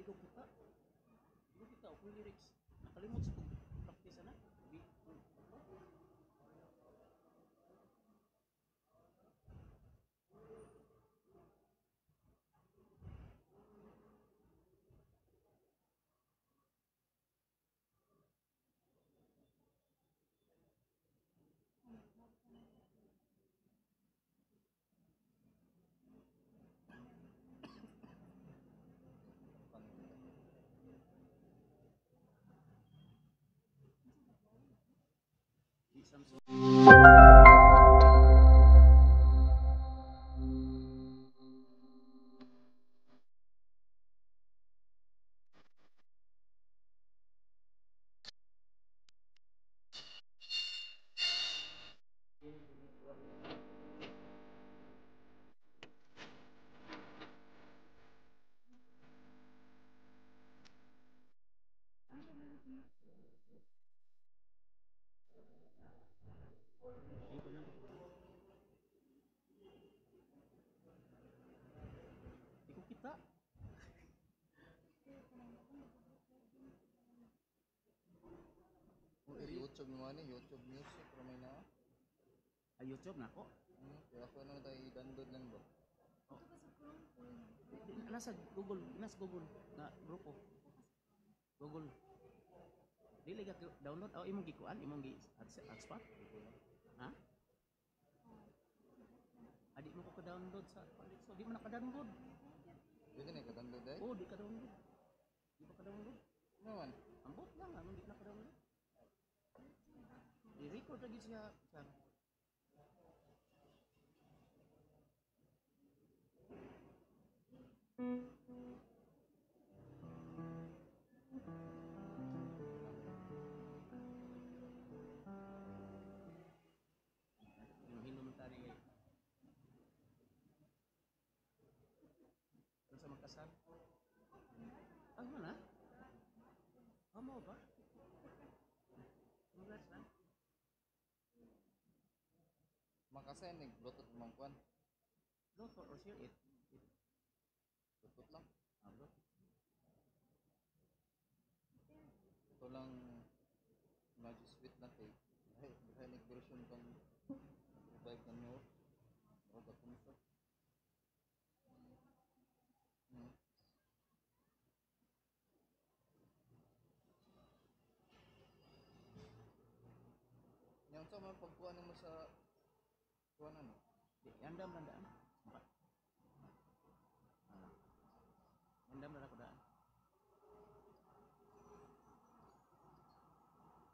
Di ko kita. Di ko kita og lyrics. Nakalimot sa kog practice ana. Di Pang di Samsung. Di ko lang. Di ko kita. Eh, YouTube naman eh, YouTube Music ramay na. Ay, YouTube na ako. Kaya ako na tayo i-download lang ba? Nasa Google, nasa Google na grupo. Google. Dili ka download o imong gikuan, imong gi hotspot. Ha? Adi mo ko ka-download sa so di mo na ka-download. Pwede na ka-download eh? Oh, di ka download. Di pa ka-download. Ano man? Ambot lang, anong di na ka-download. I-record lagi siya sa Hinum tani kay. Ano sa magkasal? Ah, mana? Ah, mo ba? Congrats na. Makasend eh, Bluetooth man kuan. Bluetooth or share it? It. Bluetooth lang. Ah, Bluetooth. Ito lang Magic Suite lang kay lahi ni version kang revive na nyo. Murag ako nito. Yang sa man pagkuha nimo sa kuan ano? Di, andam lang daan. Maka. Ah. Andam lang ako daan.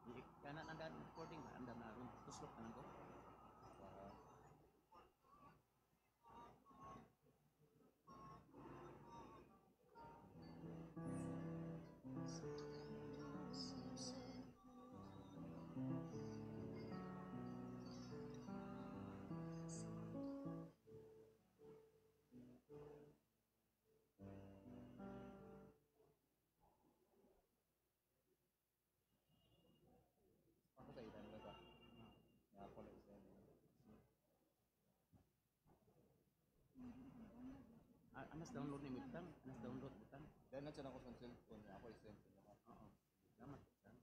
Di, kana na daan recording ba? Andam na ron. Tuslok na lang ko. Sa ako sa i-download ah. Nga ako lang isa. Ah, anas download ni butang. Anas download butang. Dahil na ako sa cellphone niya, ako i-send sa inyo. Oo. Salamat butang.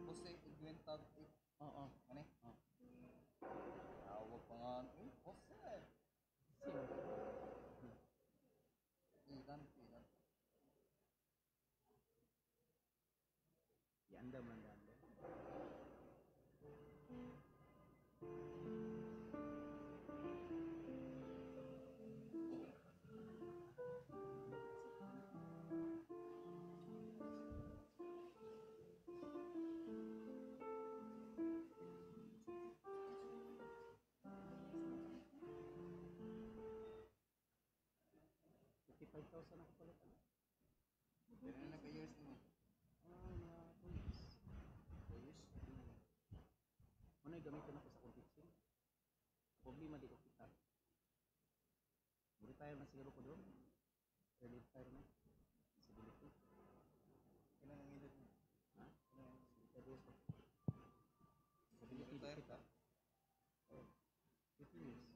Jose Edwin Tag 8. Oo. Ano eh? Oo. Tawag pa nga. Eh, Jose! Sino? Ilan, ilan. Iandam lang daan. 5,000 ako palit. Pila na ka years mo? Ah, mga 2 years. 2 years. Ano yung gamitin ako sa akong teaching? Problema, di ko kita. Retire na siguro ko doon. Early retire na. Disability. Pila ang edad mo? Ha? Pila ang 72 pa. Disability, di Retire kita. Oh, 50 years.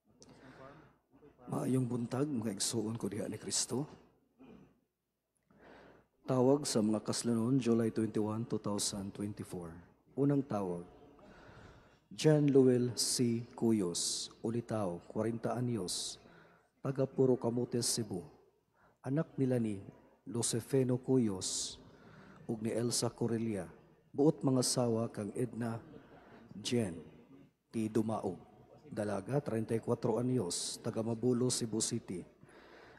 Magtukas ng farm. Ako'y farm. Maayong buntag, mga igsuon ko diha ni Kristo. Tawag sa mga kaslanon, July 21, 2024. Unang tawag, John Lowell C. Cuyos, Ulitaw, 40 anyos, taga Puro Camotes, Cebu. Anak nila ni Lucefeno Cuyos ug ni Elsa Corelia. Buot mga sawa kang Edna Jen T. Dumaog. Dalaga, 34 anyos, taga Mabulo, Cebu City.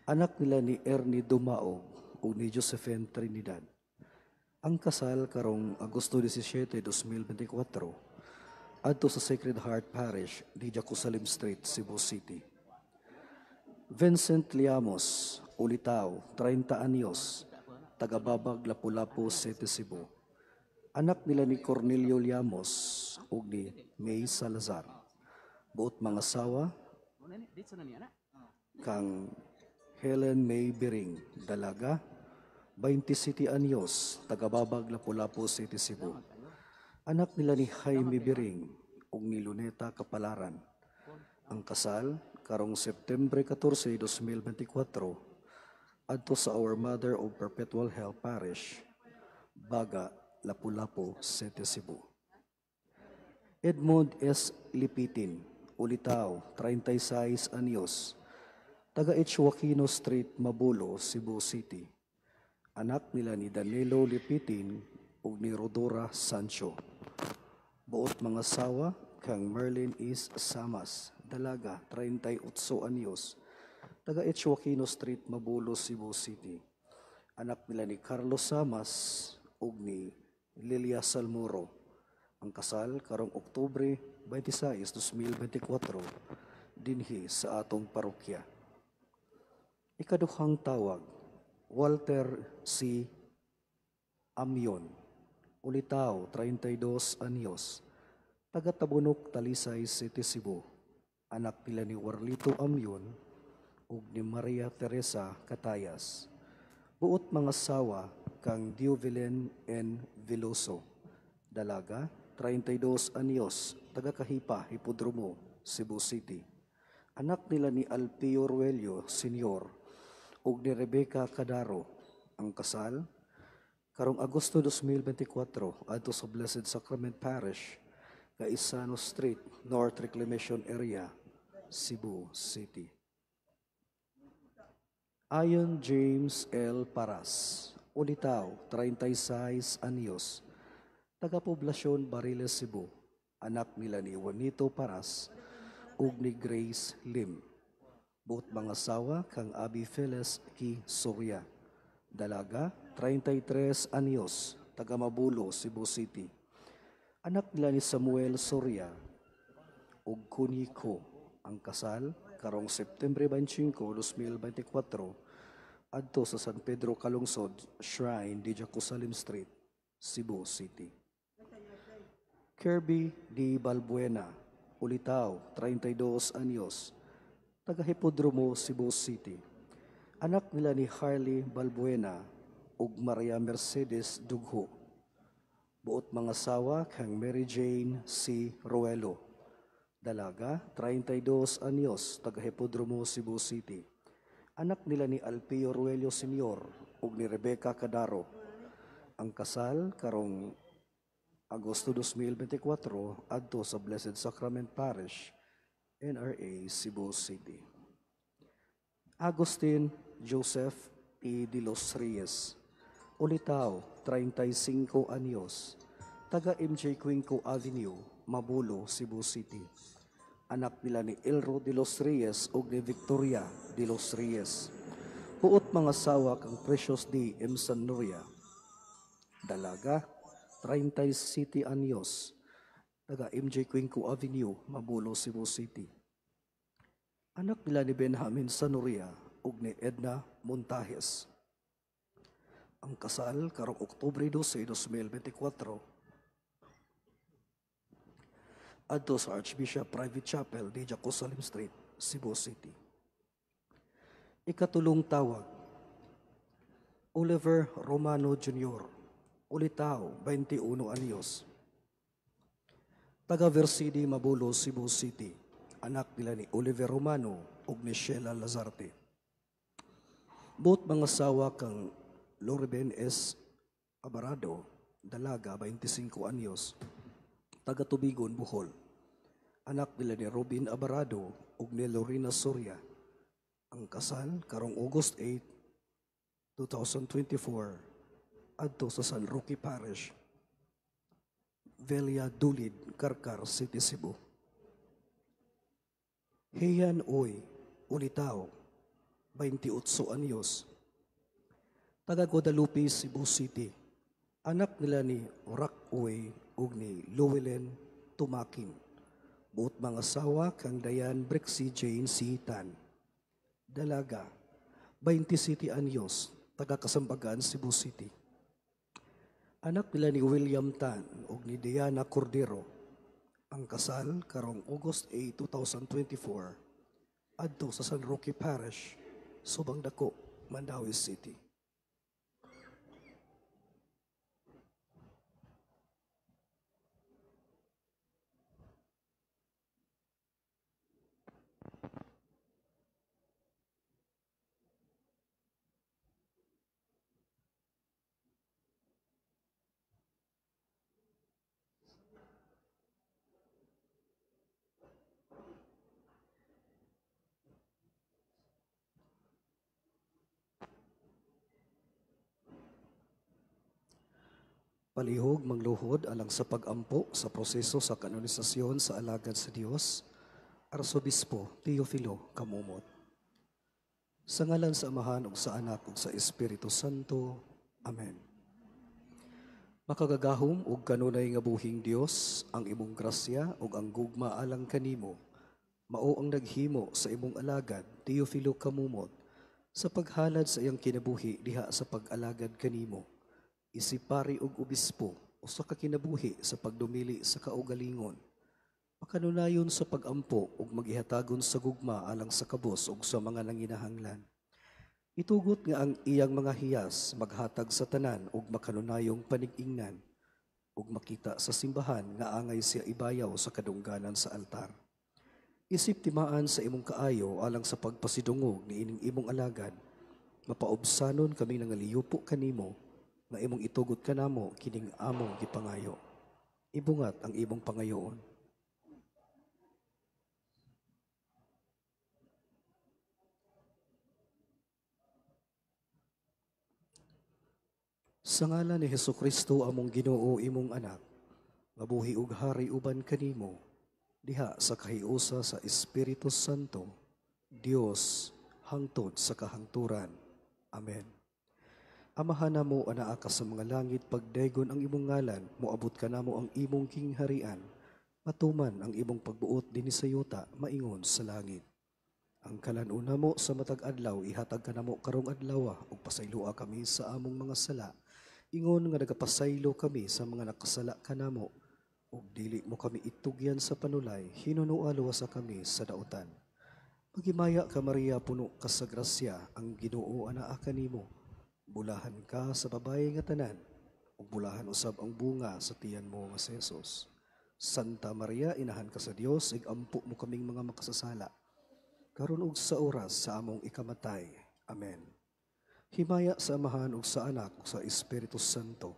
Anak nila ni Ernie Dumaog ug ni Josephine Trinidad. Ang kasal karong Agosto 17, 2024 adto sa Sacred Heart Parish, di Jacusalim Street, Cebu City. Vincent Liamos, Ulitaw, 30 anyos, taga Babag, Lapu-Lapu City, Cebu. Anak nila ni Cornelio Liamos ug ni May Salazar. Buot mga asawa Muna ni, dito na niya na. Kang Helen May Biring, dalaga, 27 anyos, taga Babag, Lapu-Lapu City, Cebu. Anak nila ni Jaime Biring ug ni Luneta Kapalaran. Ang kasal karong September 14, 2024 adto sa Our Mother of Perpetual Help Parish, Baga, Lapu-Lapu City, Cebu. Edmond S. Lipitin, Ulitaw, 36 anyos, taga H. Joaquino Street, Mabulo, Cebu City. Anak nila ni Danilo Lipitin ug ni Rodora Sancho. Buot mga sawa kang Merlin Is Samas, dalaga, 38 anyos, taga H. Joaquino Street, Mabulo, Cebu City. Anak nila ni Carlos Samas ug ni Lilia Salmuro. Ang kasal karong Oktubre 26, 2024 dinhi sa atong parokya. Ikaduhang tawag, Walter C. Amyon, Ulitaw, 32 anyos, taga Tabunok, Talisay City, Cebu. Anak nila ni Warlito Amyon ug ni Maria Teresa Catayas. Buot mga sawa kang Diovilen N. Veloso. Dalaga, 32 anyos, taga Kahipa, Hipodromo, Cebu City. Anak nila ni Alpio Ruelio Sr. ug ni Rebecca Cadaro. Ang kasal karong Agosto 2024 adto sa Blessed Sacrament Parish, Gaisano Street, North Reclamation Area, Cebu City. Ayon James L. Paras, Ulitaw, 36 anyos, taga-poblasyon Bariles, Cebu. Anak nila ni Juanito Paras ug ni Grace Lim. Buot mga asawa kang Abi Feles Ki Soria. Dalaga, 33 anyos, taga Mabulo, Cebu City. Anak nila ni Samuel Soria ug Kuniko. Ang kasal karong September 25, 2024 adto sa San Pedro Calungsod Shrine, di Jacusalim Street, Cebu City. Kirby D. Balbuena, Ulitaw, 32 anyos, taga Hipodromo, Cebu City. Anak nila ni Harley Balbuena ug Maria Mercedes Dugho. Buot mga sawa kang Mary Jane C. Ruelo. Dalaga, 32 anyos, taga Hipodromo, Cebu City. Anak nila ni Alpio Ruelio Sr. ug ni Rebecca Cadaro. Ang kasal karong Agosto 2024 adto sa Blessed Sacrament Parish, NRA, Cebu City. Agustin Joseph E. de los Reyes, Ulitaw, 35 anyos, taga MJ Cuenco Avenue, Mabulo, Cebu City. Anak nila ni Elro de los Reyes ug ni Victoria de los Reyes. Buot mga sawa kang Precious D. M. Sanoria. Dalaga, 37 anyos, taga MJ Cuenco Avenue, Mabulo, Cebu City. Anak nila ni Benjamin Sanoria ug ni Edna Montajes. Ang kasal karong Oktubre 12, 2024 adto sa Archbishop Private Chapel, di Jacosalim Street, Cebu City. Ikatulong tawag, Oliver Romano Jr., Ulitaw, 21 anyos. Taga Versidi, Mabulo, Cebu City. Anak nila ni Oliver Romano ug ni Sheila Lazarte. Buot mga sawa kang Lorben S. Abarado, dalaga, 25 anyos. Taga Tubigon, Bohol. Anak nila ni Robin Abarado ug ni Lorena Soria. Ang kasal karong August 8, 2024 adto sa San Roque Parish, Valladolid, Carcar City, Cebu. Heyan Uy, Ulitaw, 28 anyos. Taga Guadalupe, Cebu City. Anak nila ni Rock Uy ug ni Llewellyn Tumakin. Buot mga asawa kang Dayan Brixie Jane C. Tan. Dalaga, 27 anyos, taga Kasambagan, Cebu City. Anak nila ni William Tan ug ni Diana Cordero. Ang kasal karong August 8, 2024 adto sa San Roque Parish, Subang Dako, Mandaue City. Palihog mangluhod alang sa pag-ampo sa proseso sa kanonisasyon sa alagad sa Dios, Arsobispo Teofilo Camomot. Sa ngalan sa Amahan ug sa Anak ug sa Espiritu Santo. Amen. Makagagahom ug kanunay nga buhing Dios, ang imong grasya ug ang gugma alang kanimo, mao ang naghimo sa imong alagad Teofilo Camomot sa paghalad sa iyang kinabuhi diha sa pag-alagad kanimo. Isipari og obispo usa ka kinabuhi sa pagdumili sa kaugalingon. Makanunayon sa pag-ampo ug maghihatagon sa gugma alang sa kabos ug sa mga nanginahanglan. Itugot nga ang iyang mga hiyas maghatag sa tanan ug makanunayong panig-ingnan ug makita sa simbahan nga angay siya ibayaw sa kadungganan sa altar. Isip timaan sa imong kaayo alang sa pagpasidungog niining imong alagad, mapaubsanon kami nangaliyupo kanimo nga imong itugot kanamo kining among gipangayo. Ibungat ang imong pangayoon. Sa ngalan ni Hesukristo among Ginoo imong anak, mabuhi ug hari uban kanimo diha sa kahiusa sa Espiritu Santo, Dios hangtod sa kahangturan. Amen. Amahan namo anaa ka sa mga langit, pagdaygon ang imong ngalan, moabot ka namo ang imong kingharian, matuman ang imong pagbuot dinhi sa yuta, maingon sa langit. Ang kalan-on namo sa matag adlaw ihatag ka namo karong adlaw ug pasayloa kami sa among mga sala, ingon nga nagapasaylo kami sa mga nakasala kanamo, ug dili mo kami itugyan sa panulay, hinunua luwasa kami sa dautan. Maghimaya ka Maria, puno ka sa grasya, ang Ginoo anaa kanimo. Bulahan ka sa babaye nga tanan, ug bulahan usab ang bunga sa tiyan mo nga si Jesus. Santa Maria, inahan ka sa Dios, igampo mo kaming mga makasasala, karon ug sa oras sa among ikamatay. Amen. Himaya sa Amahan ug sa Anak ug sa Espiritu Santo,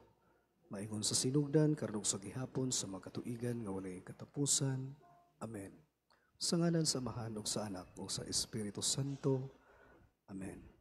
maingon sa sinugdan karon ug sa gihapon sa mga katuigan nga walay katapusan. Amen. Sa ngalan sa Amahan ug sa Anak ug sa Espiritu Santo. Amen.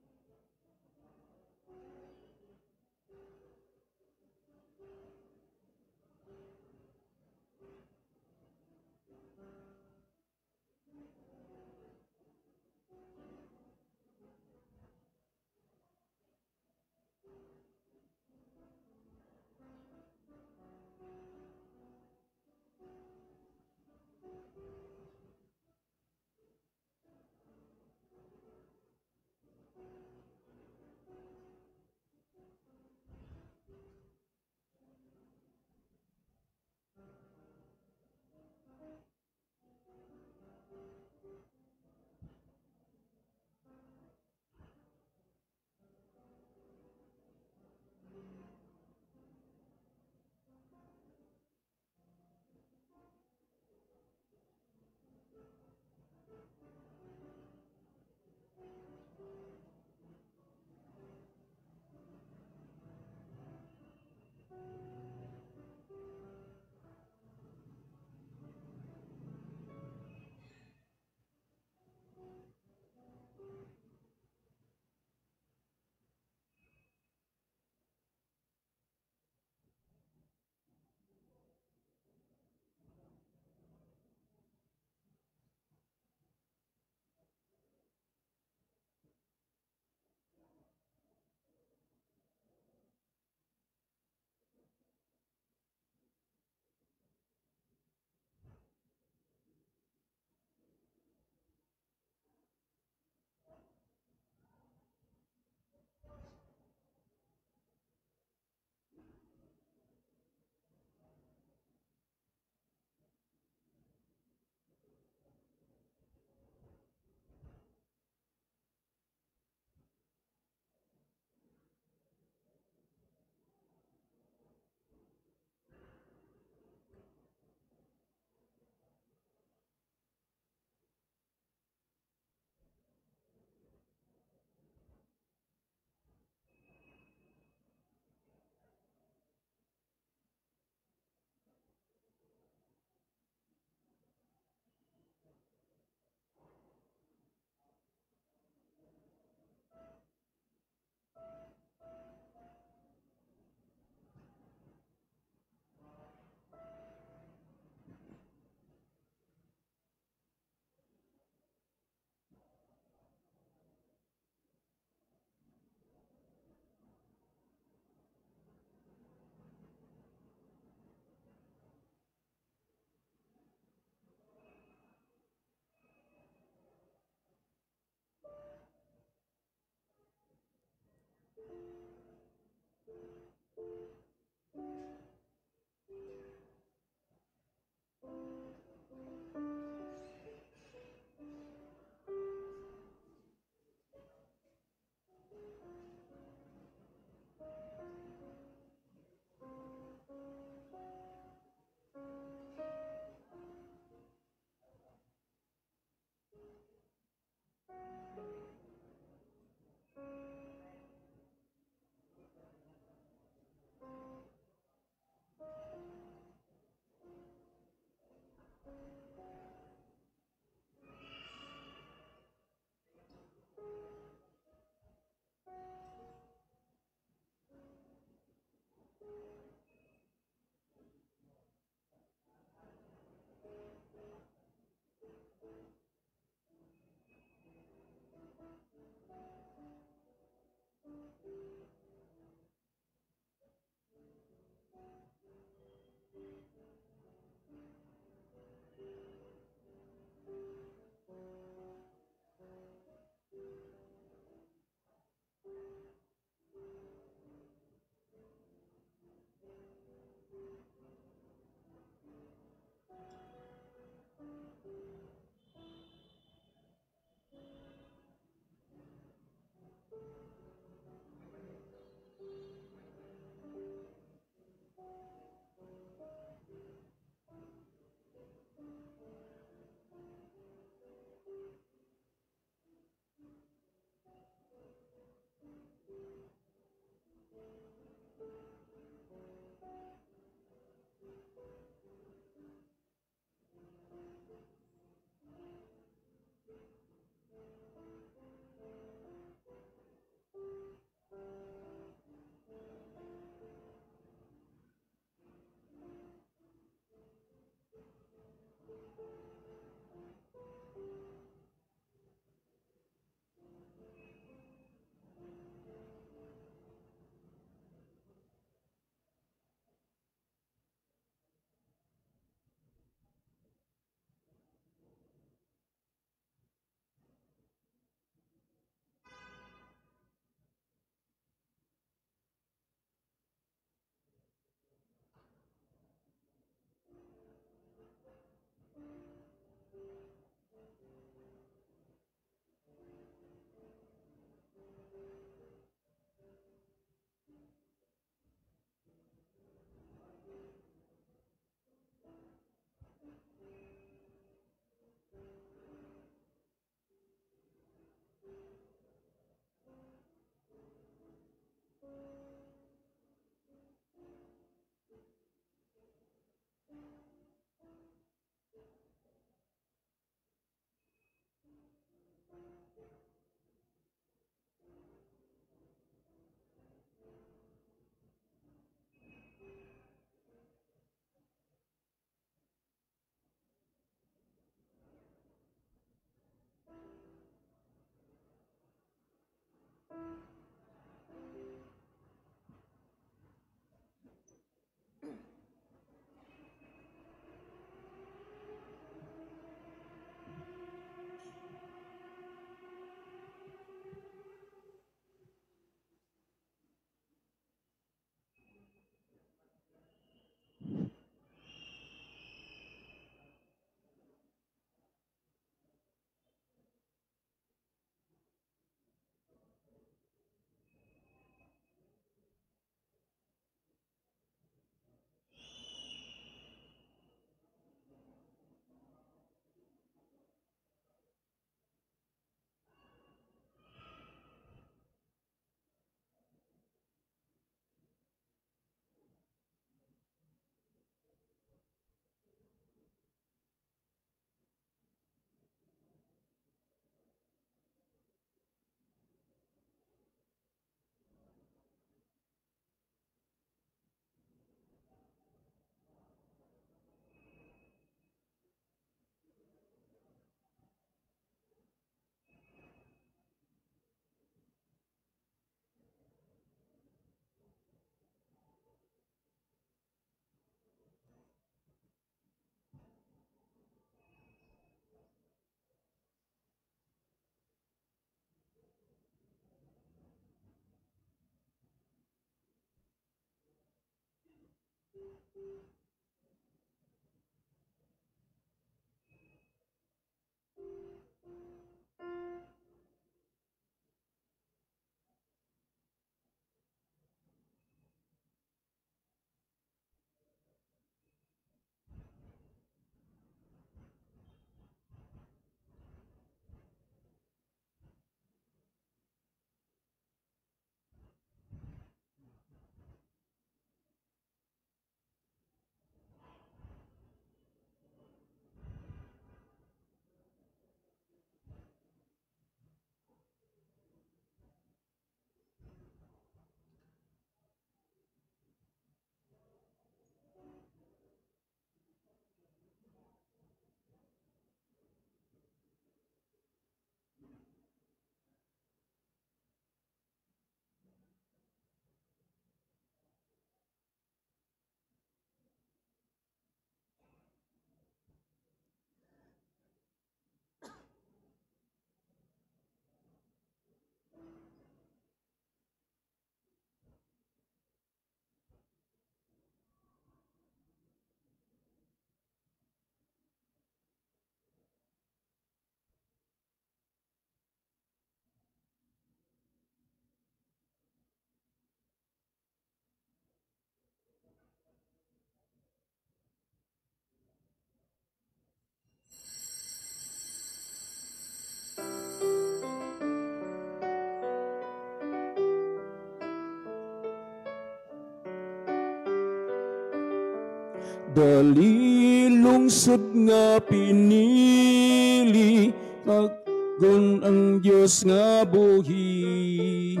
Dali lungsod nga pinili, paggon ang Dios nga buhi.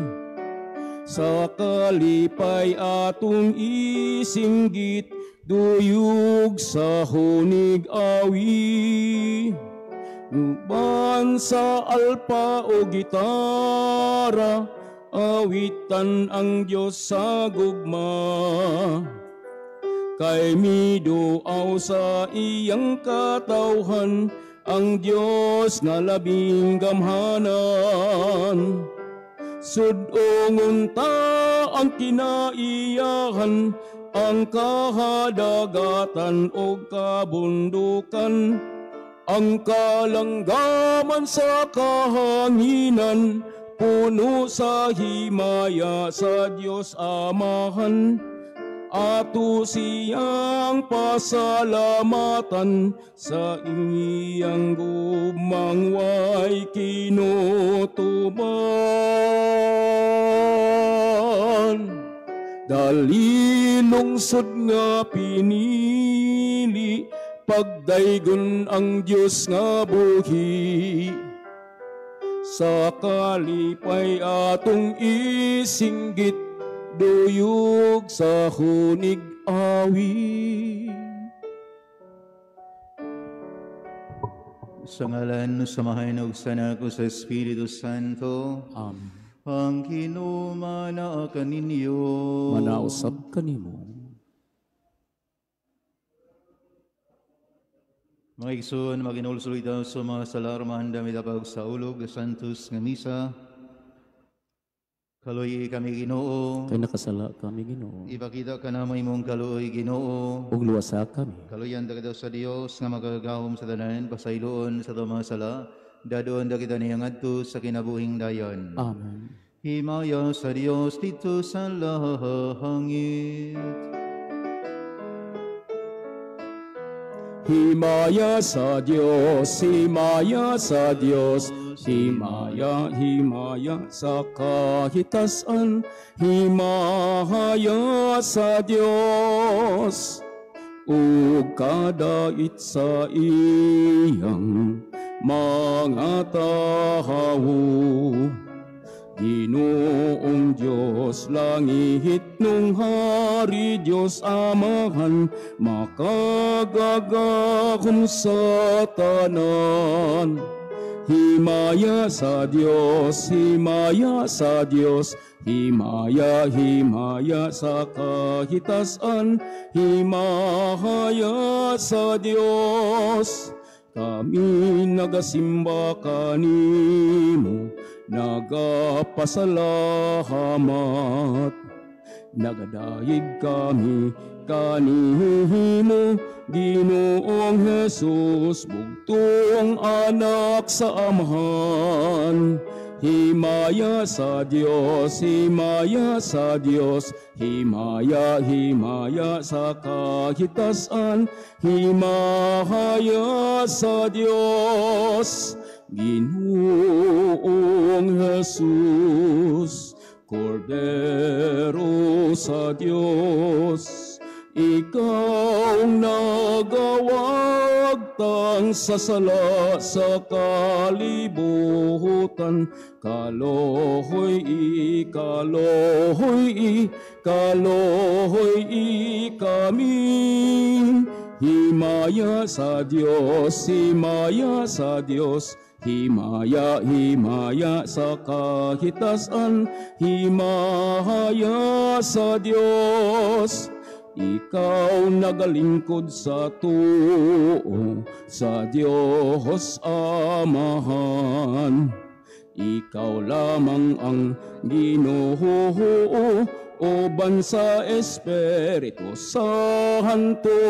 Sa kalipay atong isinggit, duyog sa hunig awi. Uban sa alpa o gitara, awitan ang Dios sa gugma. Kay miduaw sa iyang katawhan, ang Dios nga labing gamhanan. Sud-ongon ta ang kinaiyahan, ang kahadagatan o kabundukan, ang kalanggaman sa kahanginan, puno sa himaya sa Dios Amahan. Ato siyang pasalamatan sa iyang gugmang way kinutuban. Dali lungsod nga pinili, pagdaygon ang Dios nga buhi. Sa kalipay atong isinggit, duyog sa hunig awi. Sa ngalan sa Amahan ug sa Anak ug sa Espiritu Santo. Amen. Ang Ginoo manaa kaninyo. Manausab kanimo. Mga igsoon, maginulsuloy daw sa mga salarmahan dami tapag sa ulog, Santos nga misa. Kaluoy kami Ginoo. Kay nakasala kami Ginoo. Ipakita ka namo imong kaluoy Ginoo. Ug luwasa kami. Kaluyan ta kita sa Dios nga makagagahom sa tanan, pasayloon sa atong mga sala, dadoon ta kita niya ngadto sa kinabuhing dayon. Amen. Himaya sa Dios didto sa langit. Himaya sa Dios, himaya sa Dios, himaya, himaya sa kahitasan, himaya sa Dios. Ug kadait sa iyang mga tawo, Ginoong Diyos, langit nung hari, Diyos Amahan, makagagahom sa tanan. Himaya sa Diyos, himaya sa Diyos, himaya, himaya sa kahitasan, himaya sa Diyos. Kami nagasimba kanimo, nagapasalamat. Nagadayeg kami kanimo, Ginoong Jesus, bugtong anak sa Amahan. Himaya sa Dios, himaya sa Dios, himaya, himaya sa kahitasan, himaya sa Dios, Ginoong Jesus, Kordero sa Dios. Ikaw nagawagtang sa sala sa kalibutan, kalohoy i, kalohoy i, kalohoy i kami. Himaya sa Dios, himaya sa Dios, himaya, himaya sa kahitasan, himaya sa Dios. Ikaw nagalingkod sa tuo, sa Diyos Amahan. Ikaw lamang ang Ginoo, uban sa Espiritu Santo.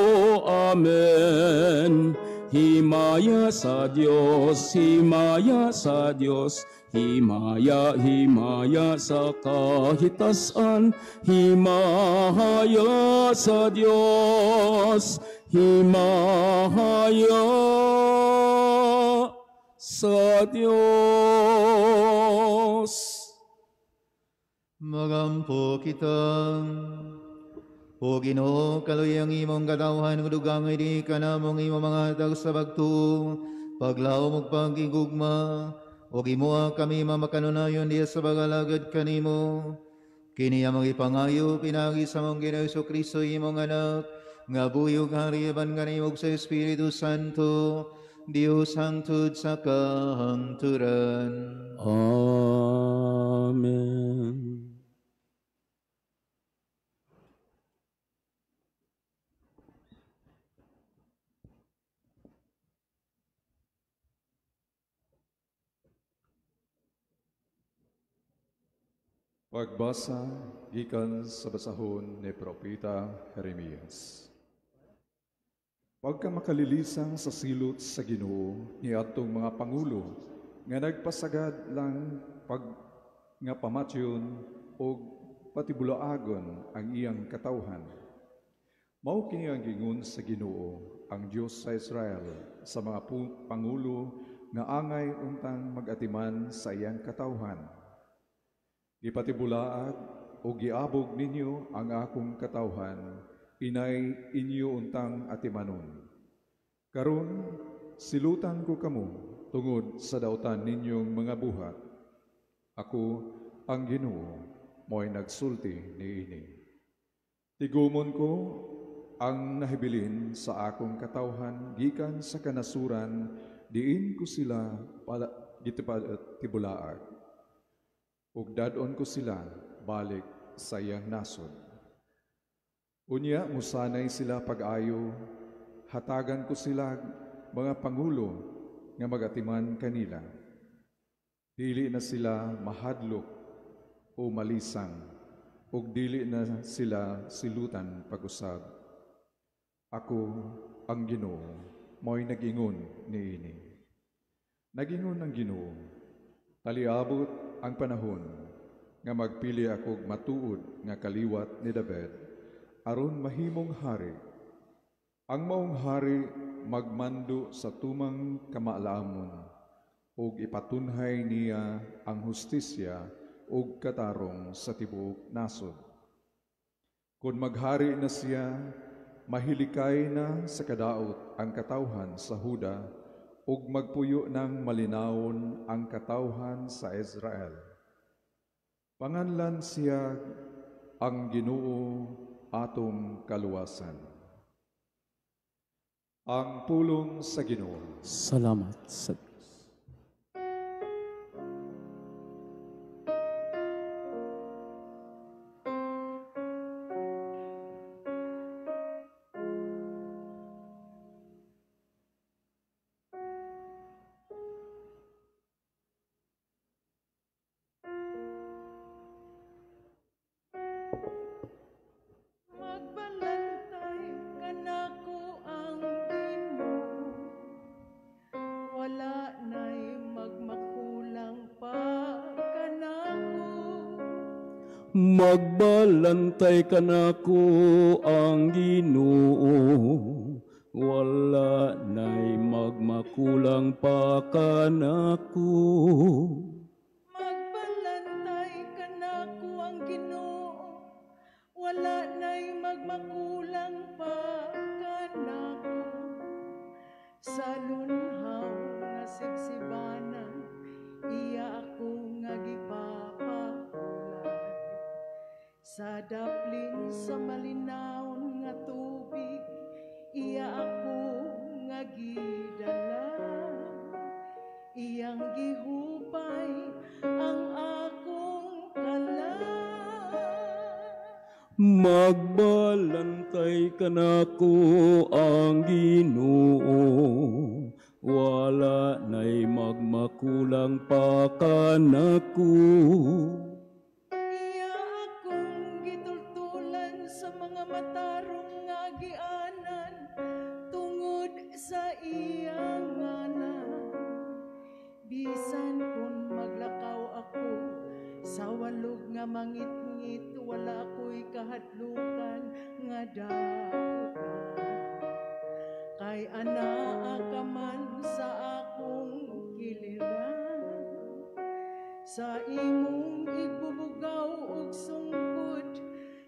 Amen. Himaya sa Diyos, himaya sa Diyos, himaya, himaya sa kahitasan, himaya sa Diyos, himaya sa Diyos. Magampo kita. O Ginoo, kaluy ang imong katawhan, dugang di ka namong imong mga hatag sa pagtuo, paglaom ug pagigugma, ug imoha kami mamakanunayon diya sa pagalagad kanimo. Kini among ipangayo pinaagi sa among Ginoo Jesucristo imong anak, nga buyog hari apan kanimo sa Espiritu Santo, Dios hangtod sa kahangturan. Amen. Pagbasa gikan sa basahon ni Propeta Jeremias. Pagka makalilisang sa silot sa Ginoo ni adtong mga pangulo nga nagpasagad lang pag nga pamatyon og patibulaagon ang iyang katawhan. Mao kini ang gingon sa Ginoo ang Dios sa Israel sa mga pangulo nga angay untang magatiman sa iyang katawhan. Gipatibulaag o giabog ninyo ang akong katawhan, inay inyo untang atimanon. Karon, silutan ko kamo tungod sa dautan ninyong mga buhat. Ako, ang Ginoo, mo'y nagsulti niini. Tigumon ko ang nahibilin sa akong katawhan gikan sa kanasuran, diin ko sila gitibulaag. Ug dad-on ko sila balik sa iyang nasod. Unya musanay sila pag-ayo, hatagan ko sila mga pangulo nga magatiman kanila. Dili na sila mahadlok o malisang, ug dili na sila silutan pag-usab. Ako ang Ginoo, mo'y nag-ingon niini. Nag-ingon ang Ginoo, taliabot ang panahon nga magpili akog matuod nga kaliwat ni David aron mahimong hari. Ang maong hari magmando sa tumang kamaalamon ug ipatunhay niya ang hustisya ug katarong sa tibuok nasod. Kun maghari na siya, mahilikay na sa kadaot ang katawhan sa Huda ug magpuyo ng malinawon ang katawhan sa Israel. Panganlan siya ang Ginoo atong kaluwasan. Ang pulong sa Ginoo. Salamat sa Diyos. Magbalantay kanako ang Ginoo, wala na'y magmakulang pa kanako. Magbalantay kanako ang Ginoo, wala na'y magmakulang pa kanako. Sa lunhaw nga sibsibanan, iya ako nga gipapahulag. Sa daplin sa malinawon nga tubig, iya ako nga gidala. Iyang gihupay ang akong kalag. Magbalantay kanako ang Ginoo, wala na'y magmakulang pa kanako. Iya akong gitultulan sa mga matarong nga agianan tungod sa iyang ngalan. Bisan kung maglakaw ako sa walog nga mangitngit, wala ko'y kahadlukan nga dautan. Kay anaa ka man sa akong kiliran, sa imong igbubugaw ug sungkod,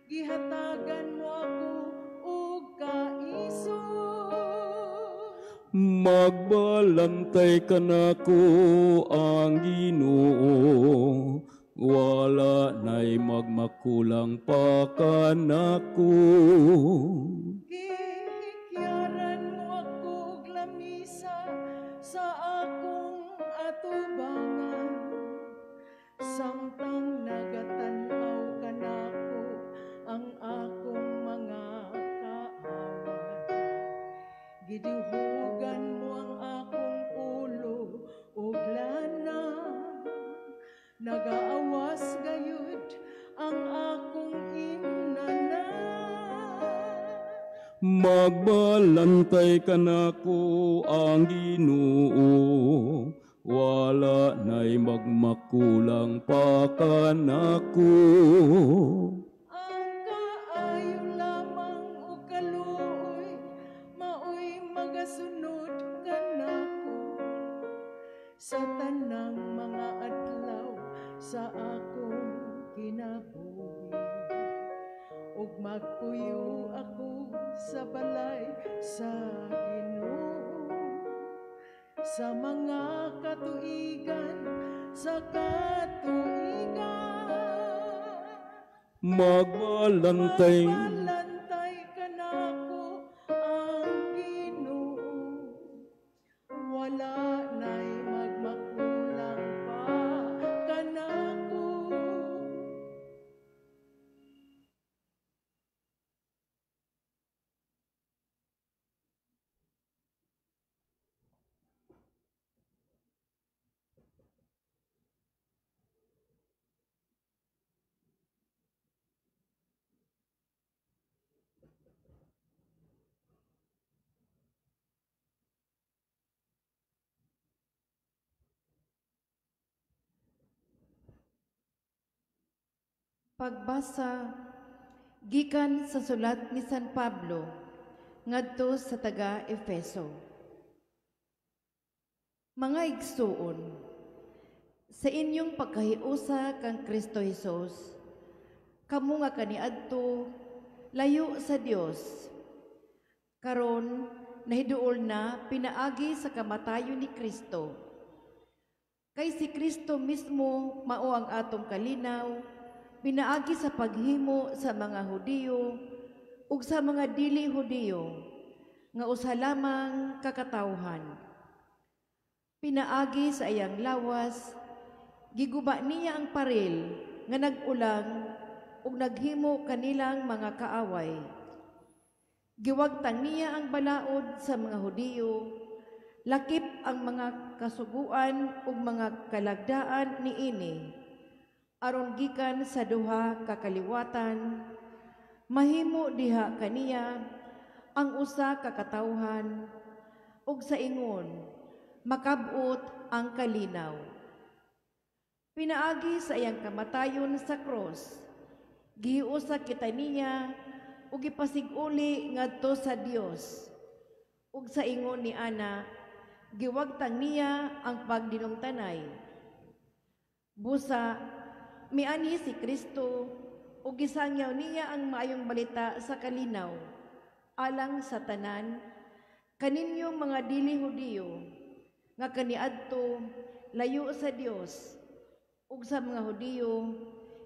gihatagan mo ako og kaisog. Magbalantay kanako ang Ginoo, wala na'y magmakulang pa kanako. Gihikyaran mo ako og lamisa sa akong atubangan, samtang nagatan-aw kanako ang akong mga kaaway. Gidihugan mo ang akong ulo og lana, nagaawas gayud ang akong imnana. Magbalantay kanako ang Ginoo, wala na'y magmakulang pa kanako. Ang kaayo lamang ug kaluoy maoy magasunod kanako sa tanang mga adlaw sa akong kinabuhi. Ug magpuyo ako sa balay sa Ginoo sa mga katuigan, sa katuigan. Magbalantay, Magbalantay kanako ang Ginoo, wala na'y magmakulang pa kanako. Pagbasa gikan sa sulat ni San Pablo ngadto sa taga Efeso. Mga igsuon, sa inyong pagkahiusa kang Kristo Hesus, kamo nga kaniadto layo sa Dios. Karon nahiduol na pinaagi sa kamatayon ni Kristo. Kay si Kristo mismo mao ang atong kalinaw, pinaagi sa paghimo sa mga Hudiyo ug sa mga dili Hudiyo nga usa lamang kakatawhan. Pinaagi sa iyang lawas, giguba niya ang paril nga nag-ulang ug naghimo kanilang mga kaaway. Giwagtang niya ang balaod sa mga Hudiyo, lakip ang mga kasuguan ug mga kalagdaan niini, aron gikan sa duha ka kaliwatan, mahimo diha kaniya ang usa ka katawhan ug sa ingon makab-ot ang kalinaw. Pinaagi sa iyang kamatayon sa krus, Gihiusa kita niya ug gipasig-uli ngadto sa Dios. Ug sa ingon ni ana, giwagtang niya ang pagdinumtanay. Busa, mianhi si Kristo ug gisangyaw niya ang maayong balita sa kalinaw alang sa tanan kaninyong mga dili Hudiyo nga kaniadto layo sa Dios ug sa mga Hudiyo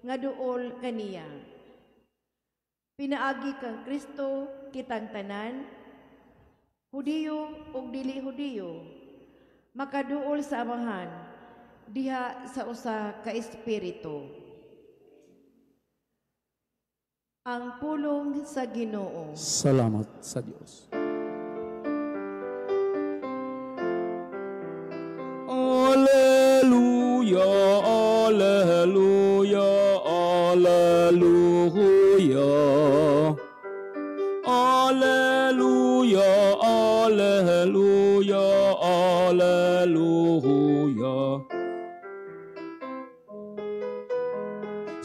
nga duol kaniya. Pinaagi kang Kristo kitang tanan, Hudiyo ug dili Hudiyo, makaduol sa Amahan diha sa usa ka espiritu. Ang pulong sa Ginoo. Salamat sa Dios. Alleluia, alleluia, alleluia. Alleluia, alleluia, alleluia.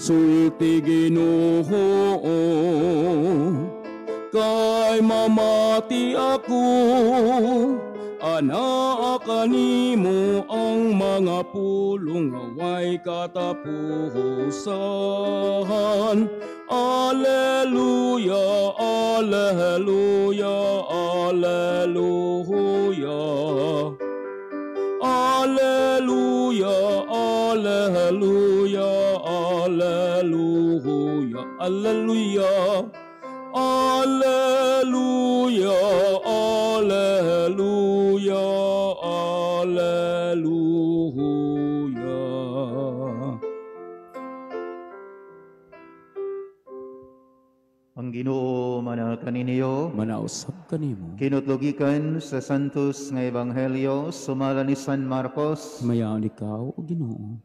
Sulti Ginoo, kay mamati ako, anaa kanimo ang mga pulong way katapusan. Alleluia, alleluia, alleluia. Alleluia, alleluia, alleluia, alleluia, alleluia, alleluia, alleluia. Ang Ginoo mana kaninyo, manausab kanimo. Kinutlogikan sa Santos nga Ebanghelyo sumala ni San Marcos. Mayaon ikaw o Ginoo.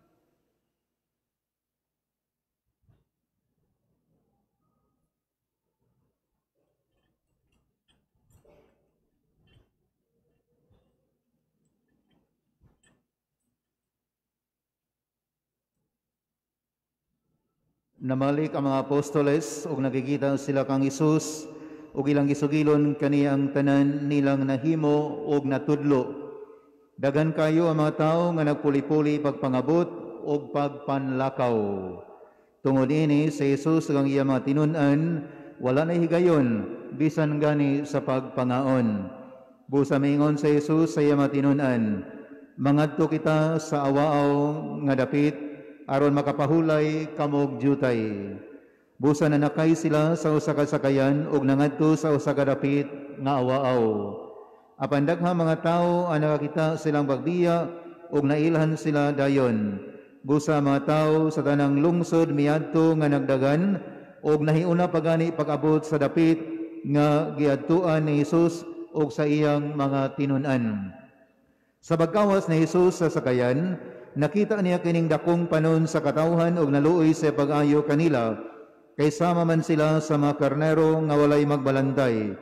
Namalik ang mga apostoles ug nakikita sila kang Hesus ug ilang gisugilon kaniya ang tanan nilang nahimo ug natudlo. Daghan kayo ang mga tawo nga nagpuli-puli pagpangabot ug pagpanlakaw. Tungod ini si Hesus ug ang iyang mga tinun-an wala na higayon bisan gani sa pagpangaon. Busa miingon sa Hesus sa iyang mga tinun-an, mangadto kita sa awaaw nga dapit aron makapahulay kamog jutay. Busa nanakay sila sa usa ka sakayan ug nangadto sa usa ka dapit nga awaaw. Apan daghang mga tawo ang nakakita silang pagbiya ug nailhan sila dayon. Busa mga tawo sa tanang lungsod miadto nga nagdagan ug nahiuna pagani pag-abot sa dapit nga giadtuan ni Hesus ug sa iyang mga tinun-an. Sa pagkawas ni Hesus sa sakayan, nakita niya kining dakong panon sa katawhan ug naluoy sa pag-ayo kanila, kay sama man sila sa mga karnero nga walay magbalantay,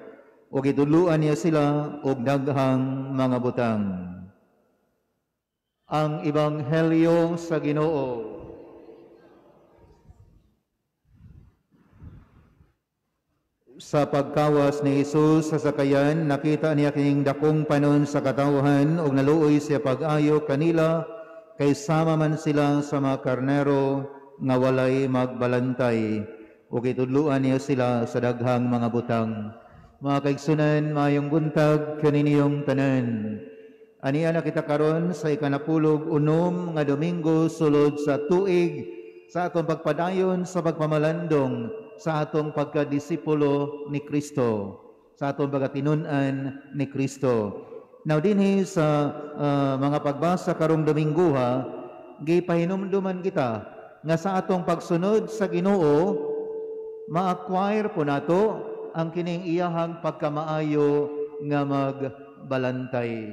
ug gitudloan niya sila og daghang mga butang. Ang Ebanghelyo sa Ginoo. Sa pagkawas ni Hesus sa sakayan, nakita niya kining dakong panon sa katawhan ug naluoy sa pag-ayo kanila, kay sama man sila sa mga karnero nga walay magbalantay, ug gitudloan niya sila sa daghang mga butang. Mga kaigsunan, maayong buntag kaninyong tanan. Aniya na kita karon sa ikanapulog unom nga Domingo sulod sa tuig sa atong pagpadayon sa pagpamalandong sa atong pagkadisipulo ni Kristo, sa atong pagkatinun-an ni Kristo. Now dinhi sa mga pagbasa karong Dominguha, gipahinumduman kita nga sa atong pagsunod sa Ginoo, ma-acquire po nato ang kining iyahang pagkamaayo nga magbalantay.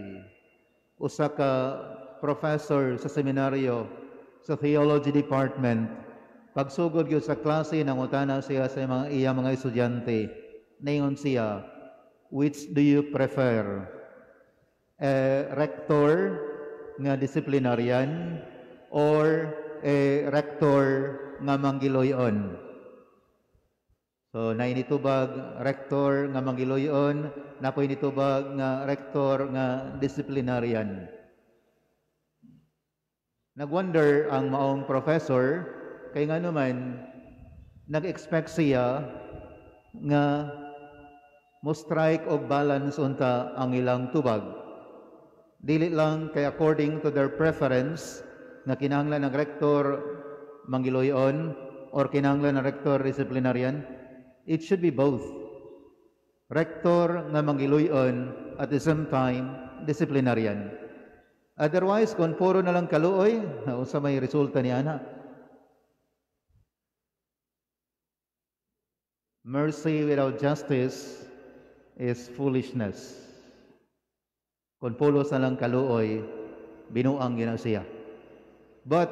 Usa ka professor sa seminaryo sa theology department, pagsugod gyud sa klase nangutana siya sa mga iya mga estudyante. Ningon siya, which do you prefer? A rector nga disciplinarian or a rector nga manggiloy-on? So naay nitubag rector nga mangiluyon, naa poy nitubag nga rector nga disciplinarian. Nagwonder ang maong professor kay nga naman nag-expect siya nga mo strike og balance unta ang ilang tubag. Dili lang kay according to their preference nga kinahanglan ng rector mangiluyon or kinahanglan ng rector disciplinarian. It should be both. Rector nga mangiluyon, at the same time disciplinarian. Otherwise, kung puro na lang kaluoy, unsa may resulta niya ana? Mercy without justice is foolishness. Kung pulos na lang kaluoy, binuang gina siya. But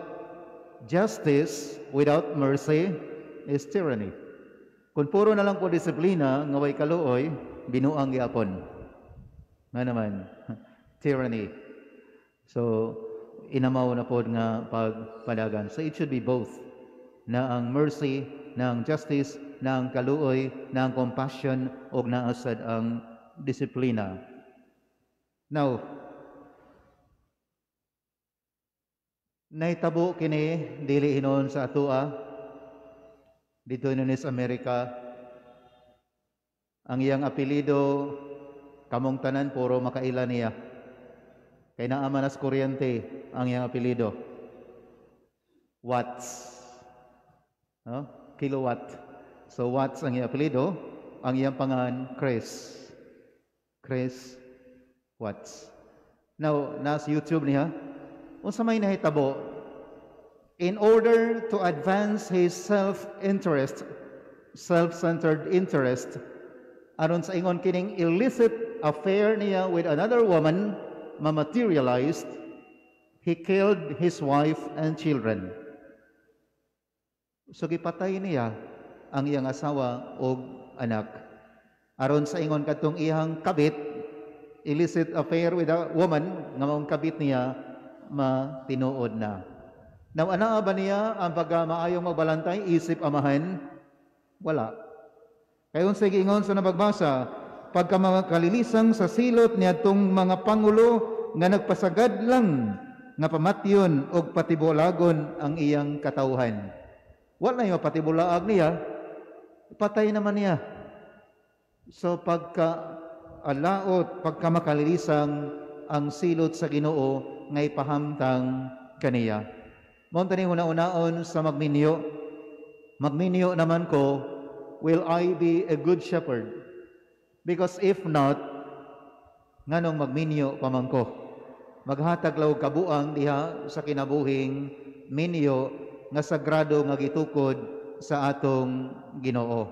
justice without mercy is tyranny. Kung puro na lang po disiplina, nga way kaluoy, binuang gyapon. Nga naman, tyranny. So, inamaw na po nga pagpadagan. So, it should be both. Na ang mercy, na ang justice, na ang kaluoy, na ang compassion, o naasad ang disiplina. Now, naitabo kini, dili hinon sa atua, dito in Amerika, ang iyang apelido, kamong tanan, puro makaila niya. Kay naa man as kuryente ang iyang apelido. Watts. No? Kilowatt. So Watts ang iyang apelido, ang iyang pangalan Chris. Chris Watts. Now, nasa YouTube niya, unsa may nahitabo? In order to advance his self-interest, self-centered interest, aron sa ingon kining illicit affair niya with another woman ma-materialized, he killed his wife and children. So gipatay niya ang iyang asawa og anak. Aron sa ingon kadtong iyang kabit, illicit affair with a woman nga maong kabit niya matinuod na. Now, anaa ba niya ang pagkamaayong magbalantay, isip amahan? Wala. Kaya unsay giingon sa nabagbasa, pagka mga kalilisang sa silot niadtong mga pangulo nga nagpasagad lang nga pamatyon og patibulagon ang iyang katawhan. Wala na yung patibulaag niya, patay naman niya. So pagka alaot, pagka makalilisang ang silot sa Ginoo nga ipahamtang kaniya. Mao tani una-unaon sa magminyo. Magminyo naman ko, will I be a good shepherd? Because if not, nganong magminyo pa man ko? Maghatag law kabuang diha sa kinabuhing minyo nga sagrado nga gitukod sa atong Ginoo.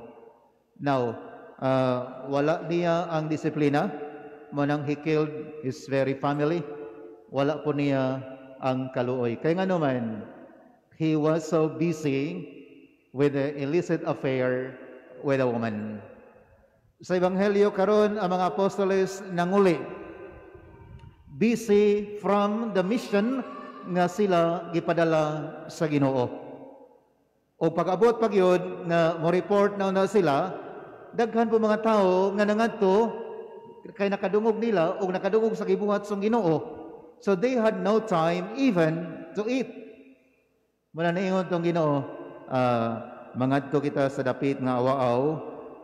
Now, wala niya ang disiplina, manang he killed his very family. Wala po niya ang kaluoy. Kaya nga naman, he was so busy with the illicit affair with a woman. Sa Ebanghelyo karon ang mga apostoles nanguli. Busy from the mission nga sila gipadala sa Ginoo. O pag-abot pag yun, nga mo-report na sila, daghan po mga tao nga nangadto kay nakadungog nila o nakadungog sa gibuhat sa Ginoo. So they had no time even to eat. Muna niingon tong Ginoo, mangadto kita sa dapit nga awaaw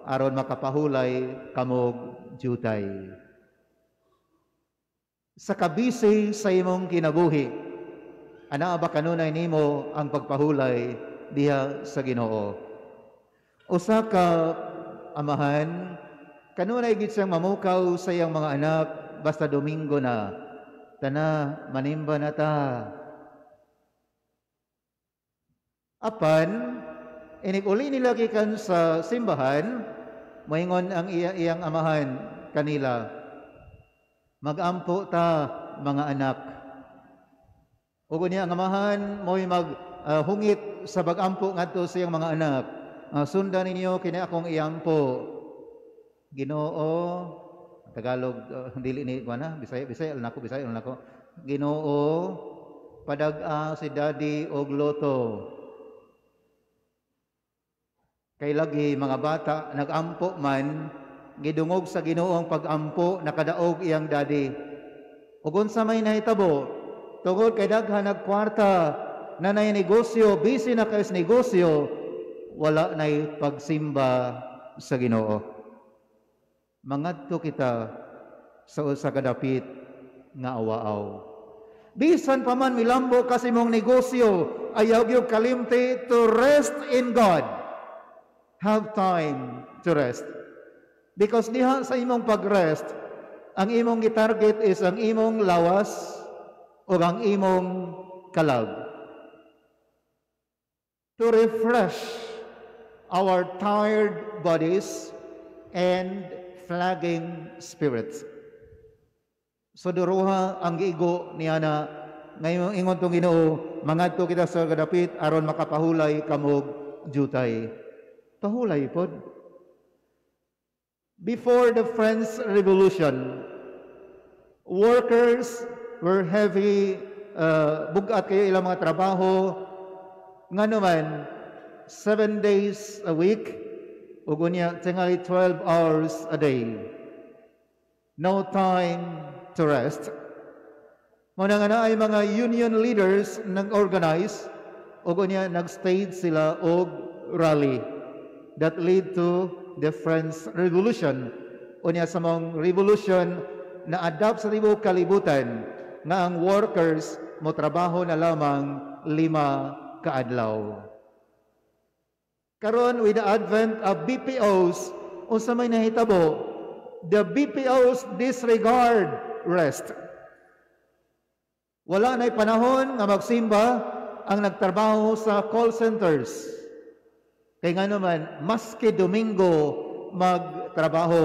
aron makapahulay kamog jutay. Sa kabisi sa imong kinabuhi, anaa ba kanunay nimo ang pagpahulay diha sa Ginoo? Usa ka amahan, kanunay gid siyang mamukaw sa iyang mga anak basta Domingo na. Tana, manimba na ta. Apan, inig-uli nila gikan sa simbahan, moingon ang iyang amahan kanila, magampo ta mga anak. Ug unya ang amahan mo'y maghungit sa bagampo ngadto sa iyang mga anak. Sundan ninyo kini akong iampo. Ginoo, Tagalog, dili ni kuan na, Bisaya, Bisaya nako, Bisaya nako. Ginoo, padag-a si Daddy og loto. Kay lagi mga bata nagampo man, gidungog sa Ginoo ang pagampo, nakadaog iyang daddy. Ug unsa may nahitabo? Tungod kay daghan nagkwarta, na nay negosyo, busy na kayo sa negosyo, wala nay pagsimba sa Ginoo. Mangadto kita sa usa ka dapit nga awaaw. Bisan pa man milambo kasi mong negosyo, ayaw gyud kalimti to rest in God. Have time to rest. Because diha sa imong pag-rest, ang imong gitarget is ang imong lawas o ang imong kalag. To refresh our tired bodies and flagging spirits. So duruha ang giigo niya na ngayon ingon tong Ginoo, mangadto kita sa kadapit aron makapahulay kamog jutay. Pahulay pod. Before the French Revolution, workers were heavy, bugat kayo ilang mga trabaho. Nga naman, 7 days a week, ug unya tingali 12 hours a day. No time to rest. Mao na nga naay mga union leaders nag-organize ug unya nag-stage sila og rally that lead to the French Revolution. Unya sa maong revolution na adapt sa tibuok kalibutan nga ang workers mo trabaho na lamang 5 ka adlaw. Karon, with the advent of BPOs, unsa may nahitabo? The BPOs disregard rest. Wala na'y panahon nga magsimba ang nagtrabaho sa call centers. Kay nga naman, maski Domingo magtrabaho.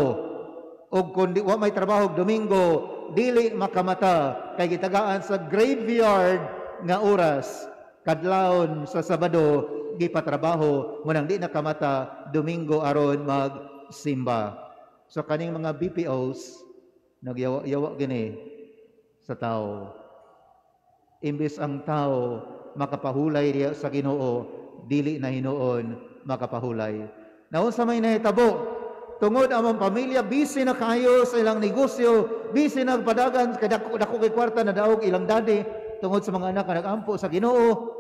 O kung di, wa may trabaho Domingo, dili makamata kay gitagaan sa graveyard nga oras. Kadlawon sa Sabado gipatrabaho munang di nakamata Domingo aron magsimba. So kaning mga BPOs nagyawa-yawa gini sa tao. Imbes ang tao makapahulay diya sa Ginoo, dili na hinuon makapahulay. Naunsa may nahitabo? Tungod among pamilya busy na kayo sa ilang negosyo, busy na padagan kay dako dako kay kwarta na daog ilang daddy tungod sa mga anak nga nagampo sa Ginoo.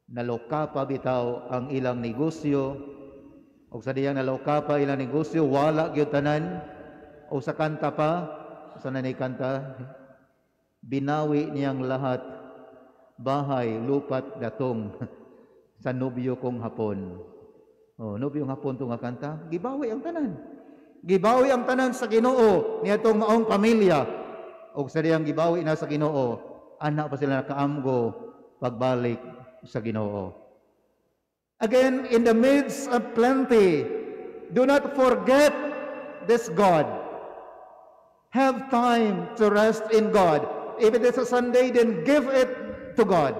Naloka pa bitaw ang ilang negosyo. Og sa diyang naloka pa ilang negosyo, wala gyud tanan. O sa kanta pa, sa nanay kanta, binawi niyang lahat, bahay, lupa't datong sa nobyo kong Hapon. Oh, nobyo Hapon to nga kanta, gibawi ang tanan. Gibawi ang tanan sa Ginoo niadtong maong pamilya. Og sa diyang gibawi na sa Ginoo, anak pa sila nakaamgo pagbalik sa Ginoo. Again, in the midst of plenty, do not forget this God. Have time to rest in God. If it is a Sunday, then give it to God.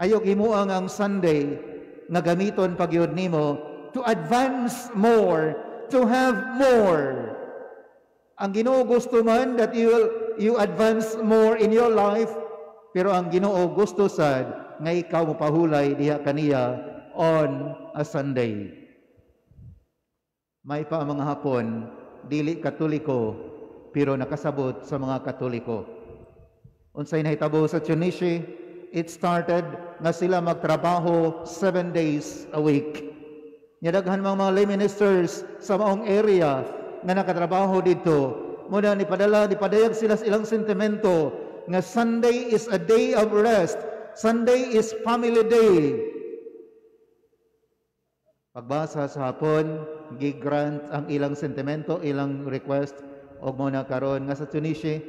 Ayaw himuang ang Sunday nga gamiton pagyud nimo to advance more, to have more. Ang Ginoo gusto man that you advance more in your life, pero ang Ginoo gusto sad nga ikaw mopahulay diha kaniya on a Sunday. May pa ang mga Hapon, dili Katoliko, pero nakasabot sa mga Katoliko. Unsay nahitabo sa Tunisia, it started nga sila magtrabaho 7 days a week. Nya daghan mga lay ministers sa maong area nga nakatrabaho dito. Muna ni padala, ni padayag sila sa ilang sentimento nga Sunday is a day of rest. Sunday is family day. Pagbasa sa hapon, gi-grant ang ilang sentimento, ilang request og mo na karon nga sa Tunisia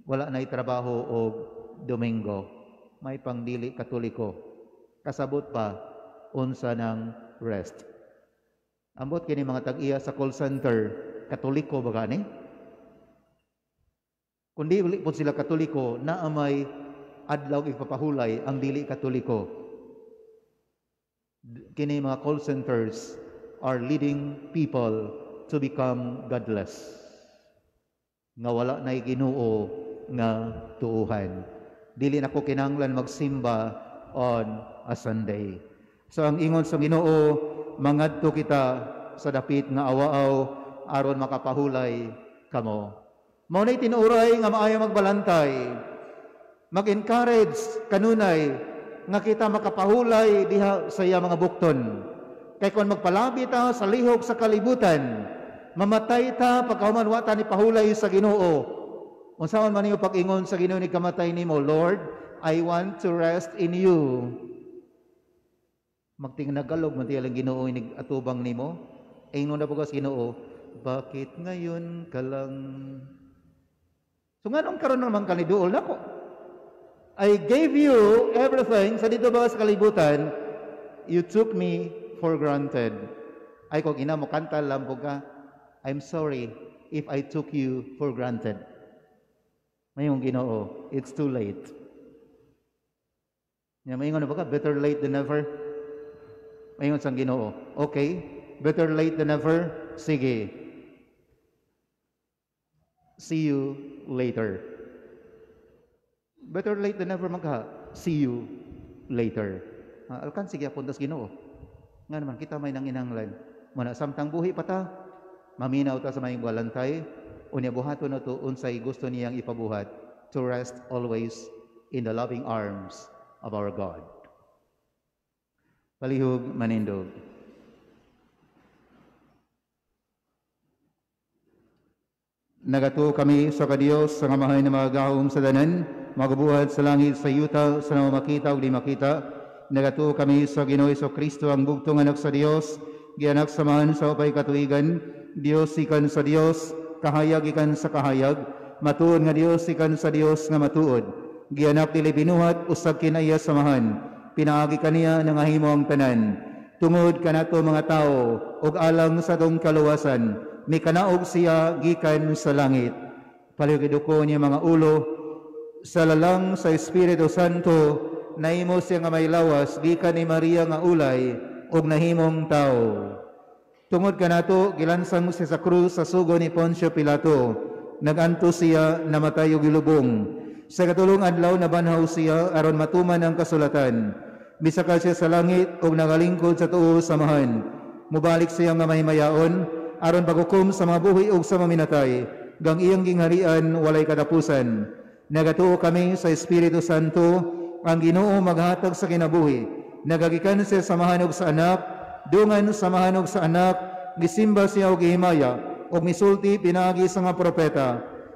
wala na trabaho og Domingo. May pangdili Katoliko. Kasabot pa unsa ng rest. Ambot kini mga tag-iya sa call center, Katoliko ba gani? Kung di po sila Katoliko, naa may adlaw ipapahulay ang dili Katoliko. Kini mga call centers are leading people to become godless. Nga wala na Ginoo nga tuuhan. Dili na ko kinahanglan magsimba on a Sunday. So ang ingon sa Ginoo, mangadto kita sa dapit nga awaaw aron makapahulay kamo. Mao nay tinuoray nga maayo magbalantay, mag-encourage kanunay nga kita makapahulay diha sa iya mga bukton. Kay kon magpalabi ta sa lihok sa kalibutan, mamatay ta pagkahuman wa ta ni pahulay sa Ginoo. Unsaon man ninyo pag-ingon sa Ginoo ni kamatay nimo, Lord, I want to rest in you. Magtingnagalog man tiyalang Ginoo inig atubang nimo. Ingon na po sa Ginoo, bakit ngayon ka lang? So nganong karon naman kaniduol nako? I gave you everything sa dito ba sa kalibutan, you took me for granted. Ay kung ina mo kanta lambo ka, I'm sorry if I took you for granted. Mayong Ginoo, it's too late. Nya maingon na ba ka, better late than never? Maingon sang Ginoo, okay, better late than never, sige. See you later. Better late than never magha. See you later. Alkan sige apuntas Ginoo. Nga naman kita may nanginanglan. Muna samtang buhi pa ta, maminaw ta sa mayong balantay, unya buhaton na to unsay gusto niyang ipabuhat, to rest always in the loving arms of our God. Palihog manindog. Nagatuo kami sa kadiyos sa ngamahay na magahom sa danan, magabuhat sa langit sa yuta, sa namakita o di makita. Nagatuo kami sa Ginoo Jesucristo, ang bugtong anak sa Dios, gianak samahan sa upay katuigan, Dios ikan sa Dios, kahayag ikan sa kahayag, matuod nga Dios ikan sa Dios nga matuod. Gianak dili binuhat usag kinaiya samahan, pinaagi kaniya nangahimo ang tanan. Tungod kanato mga tao ug alang sa atong kaluwasan, mikanaog siya gikan sa langit. Palihog niya mga ulo sa lalang sa Espiritu Santo, nahimo siya nga may lawas gikan ni Maria nga ulay ug nahimong tao. Tungod kanato gilansang siya sa krus sa sugo ni Poncio Pilato. Naganto siya, namatay ug gilubong. Sa katulong adlaw nabanhaw siya aron matuman ang kasulatan. Misaka siya sa langit ug nagalingkod sa tuo samahan. Mubalik siya nga mahimayaon aron paghukom sa mga buhi ug sa mga minatay. Gang iyang gingharian walay katapusan. Nagatuo kami sa Espiritu Santo, ang Ginoo maghatag sa kinabuhi. Nagagikan siya samahan og sa anak, dungan samahan og sa anak, gisimba siya og gihimaya, og misulti pinaagi sa mga propeta.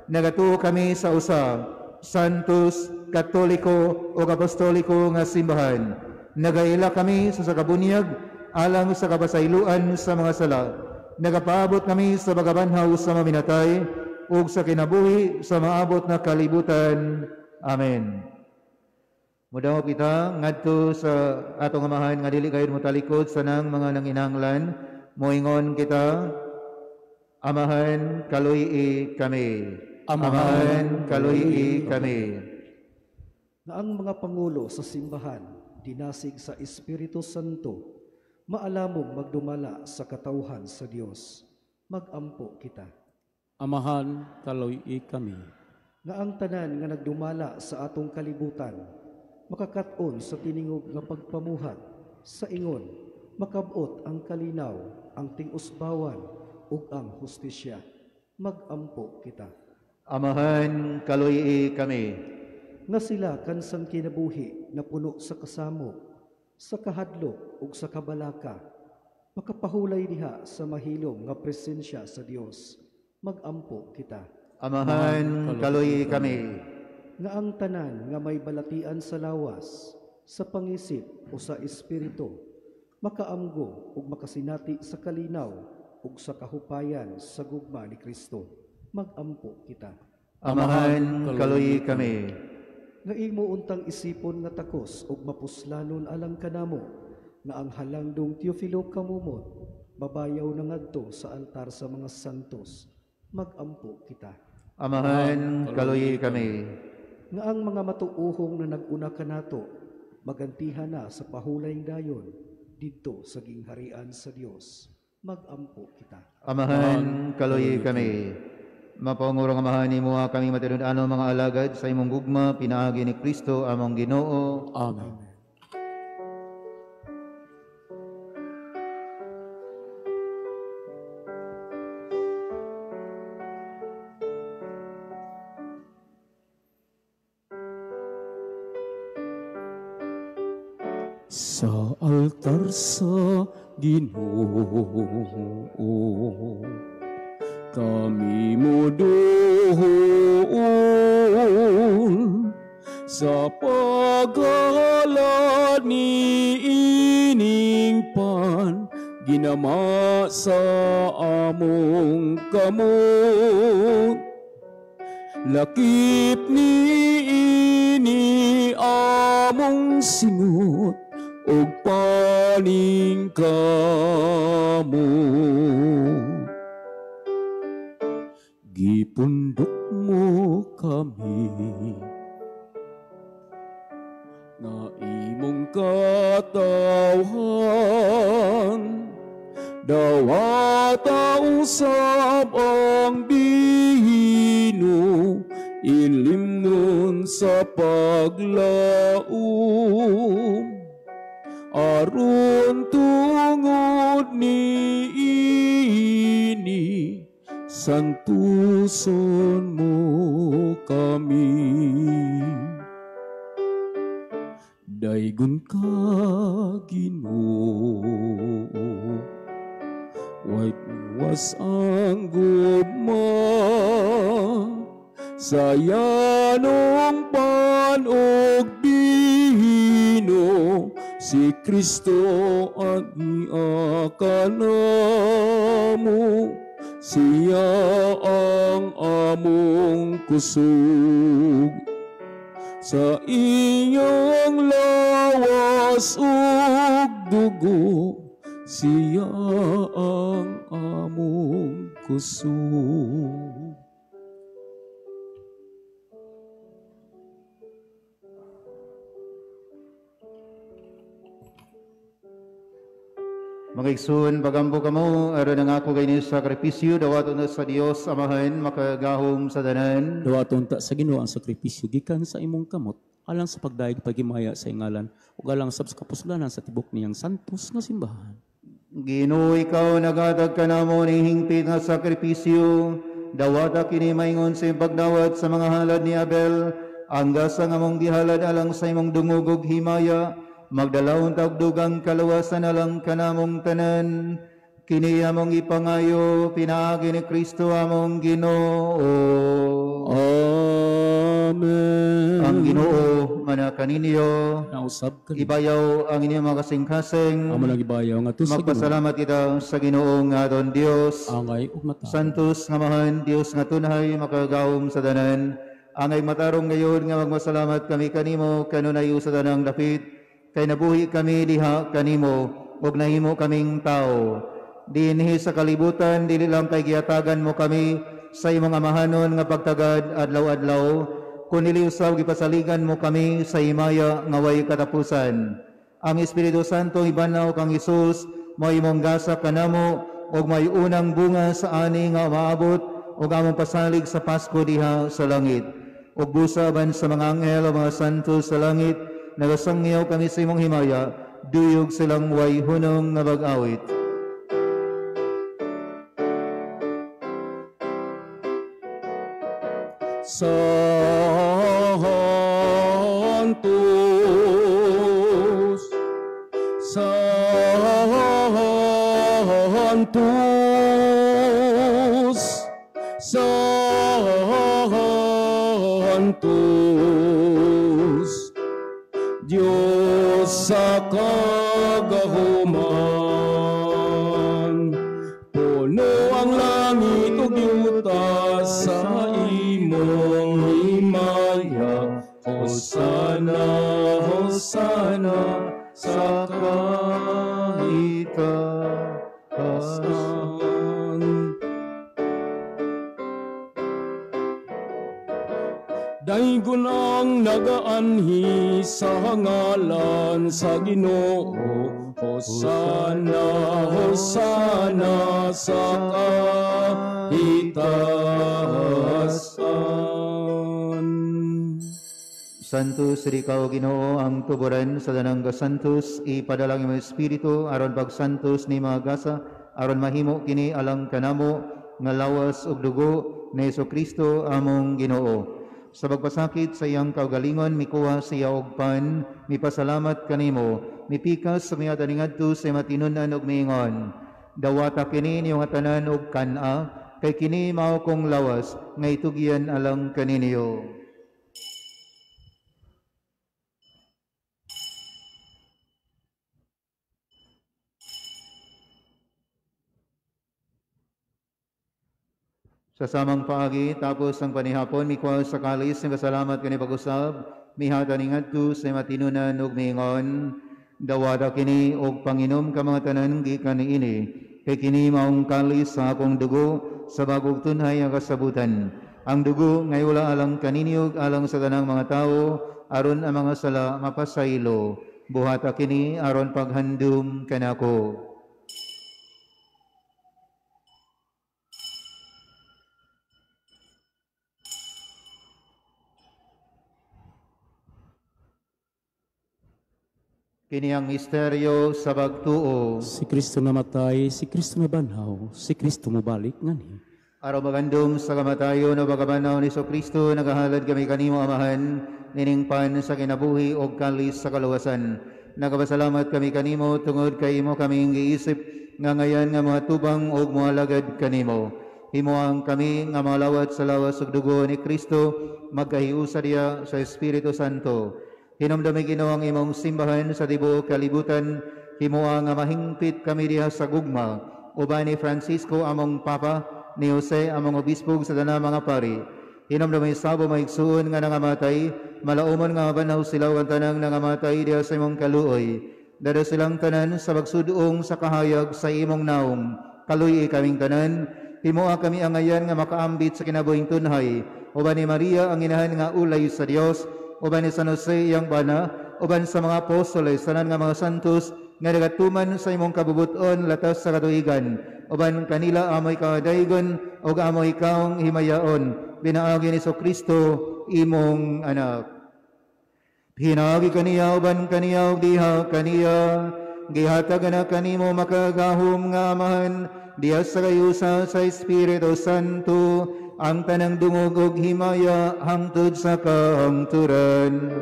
Nagatuo kami sa usa, Santos, Katoliko ug Apostoliko nga simbahan. Nagaila kami sa sakabunyag alang sa kabasayloan sa mga sala. Nagapaabot kami sa pagabanhaw sa mga minatay ug sa kinabuhi sa maabot na kalibutan. Amen. Mudaw kita ngadto sa atong Amahan nga dili kayo motalikod sa nang mga nanginahanglan. Moingon kita, Amahan, kaluy-i kami. Amahan, kaluy-i kami. Na ang mga pangulo sa simbahan dinasig sa Espiritu Santo, maalamong magdumala sa katawhan sa Dios. Magampo kita. Amahan, kaluy-i kami. Nga ang tanan nga nagdumala sa atong kalibutan, makakat-on sa tiningog nga pagpamuhat, sa ingon, makabot ang kalinaw, ang ting-usbawan, ug ang hustisya. Magampo kita. Amahan, kaluy-i kami. Nga sila kansang kinabuhi na puno sa kasamo, sa kahadlok ug sa kabalaka, makapahulay diha sa mahilom nga presensya sa Dios. Magampo kita. Amahan, kaluy-i kami. Nga ang tanan nga may balatian sa lawas, sa pangisip o sa espiritu, makaamgo ug makasinati sa kalinaw ug sa kahupayan sa gugma ni Kristo. Magampo kita. Amahan, kaluy-i kami. Nga imo untang isipon nga takos ug mapuslanon alang kanamo, nga ang halangdong Teofilo kamumot, babayaw na ngadto sa altar sa mga santos. Magampo kita. Amahan, kaluy-i kami. Nga ang mga matuuhong na nag-una kanato, magantihan na sa pahulayng dayon, didto sa gingharian sa Dios. Magampo kita. Amahan, kaluy-i kami. Mapangurong Amahan nimo kami matinud-ano mga alagad sa imong gugma pinaagi ni Kristo among Ginoo. Amen. Sa altar sa Ginoo kami moduol sa paghalad ni ining pan ginama sa among kamot. Lakip ni ini among singot og paningkamot. Gipundok mo kami nga imong katawhan, dawata usab ang bino, ilimnon sa paglaom. Aron tungod ni ini, santuson mo kami. Daygon ka, Ginoo, way puwas ang gugma, sa yanong pan ug bino, si Kristo ang iakana mo, siya ang among kusog. Sa iyang lawas ug dugo, siya ang among kusog. Mga igsoon, pagampo kamo, aron ang ako kay sakripisyo, dawaton na sa Dios Amahan, makagahom sa tanan. Dawaton ta sa Ginoo ang sakripisyo gikan sa imong kamot, alang sa pagdayeg paghimaya sa ingalan, ug alang sab sa kapuslanan sa tibok niyang santos nga simbahan. Ginoo, ikaw nagatag kanamo ni hingpit nga sakripisyo, dawata kini maingon sa imong pagdawat sa mga halad ni Abel, ang gasa nga among gihalad alang sa imong dungog ug himaya, magdalawon ta og dugang kaluwasan alang kanamong tanan. Kini among ipangayo pinaagi ni Kristo among Ginoo. Amen. Ang Ginoo manakaninyo, nausab kani. Ibayaw ang inyong mga kasing-kasing. Amo lang ibayaw ngadto sa Ginoo. Magpasalamat kita sa Ginoo nga aton Dios. Angay ug mata. Santos nga Amahan, Dios nga tunhay, makagahom sa tanan. Angay matarong ngayon nga magmasalamat kami kanimo kanunay sa tanang dapit. Kay nabuhi kami diha kanimo ug nahimo kaming tao. Dinhi sa kalibutan dili lang kay gihatagan mo kami sa imong amahanon nga pagtagad adlaw-adlaw, kundi usab gipasaligan mo kami sa himaya nga way katapusan. Ang Espiritu Santo ibanaw kang Hesus mao imong gasa kanamo ug may unang bunga sa ani nga maabot ug among pasalig sa Pasko diha sa langit. Ug busa ban sa mga anghel o mga santo sa langit, nagasangyaw kami sa imong himaya, duyog silang way hunong nga bag-awit. Santos, Santos, Santos, Diyos sa kagahuman, puno ang langit ug yuta sa imong himaya. Hosana, Hosana sa kahitasan. Daygon ang nagaanhi sa ngalan sa Ginoo. Hosana, Hosana sa kahitasan. Santos ikaw Ginoo ang tuburan sa tanang kasantos, ipadala ang imong espiritu aron pagsantos ni mga gasa, aron mahimo kini alang kanamo nga lawas ug dugo ni Hesukristo among Ginoo. Sa pagpasakit sa iyang kaugalingon, mikuha siya og pan, mipasalamat kanimo, Mipikas sa mihatag ngadto sa matinunan og miingon, dawata kini niyong tanan og kan-a, kay kini mao kong lawas nga itugyan alang kaninyo. Sa samang paagi, tapos ang panihapon, mikuha sa kalis, nagpasalamat kani pag-usab, mihata ni ngadto sa matinunan ug miingon, dawata kini og panginom ka mga tanan gikan niini, kay kini maong kalis sa akong dugo sa bagong tunhay ang kasabutan. Ang dugo ngay wala alang kaninyo ug alang sa tanang mga tawo, aron ang mga sala mapasaylo. Buhata kini aron paghandum kanako. Kini ang misteryo sa pagtuo. Si Kristo namatay, si Kristo nabanhaw, si Kristo mobalik nganhi. Araw magandong sa kamatayon o pagkabanaw ni Kristo, nagahalad kami kanimo Amahan, nining pan sa kinabuhi o kalis sa kaluwasan. Nagapasalamat kami kanimo tungod kay imo kaming giisip nga ngayan nga mga tubang og moalagad kanimo. Himuang kami nga malawat sa lawas ug dugo ni Kristo, magkahiusa diya sa Espiritu Santo. Hinumdumi Ginoo ang imong simbahan sa tibuok kalibutan, himoa nga mahingpit kami diha sa gugma, uban ni Francisco among Papa, ni Jose among obispo sa tanang mga pari. Hinumdumi sabo maigsuon nga nangamatay, malaumon nga mabanhaw sila ug ang tanang nangamatay diha sa imong kaluoy. Dada silang tanan sa pagsudong sa kahayag sa imong naong. Kaluy-i kaming tanan, himoa kami angayan nga makaambit sa kinabuhing tunhay, uban ni Maria ang inahan nga ulay sa Dios, uban ni San Jose iyang bana, uban sa mga apostoles, tanan nga mga santos, nga nagatuman sa imong kabubuton latas sa katuigan, uban kanila amoy kadaygon, ug amoy kaong himayaon, pinaagi ni Kristo imong anak. Pinaagi kaniya, uban kaniya, ug diha kaniya, gihatag na kanimo makagahom nga Amahan, diha sa kayusa sa Espiritu Santo, ang tanang dungog ug himaya hangtod sa kahangturan.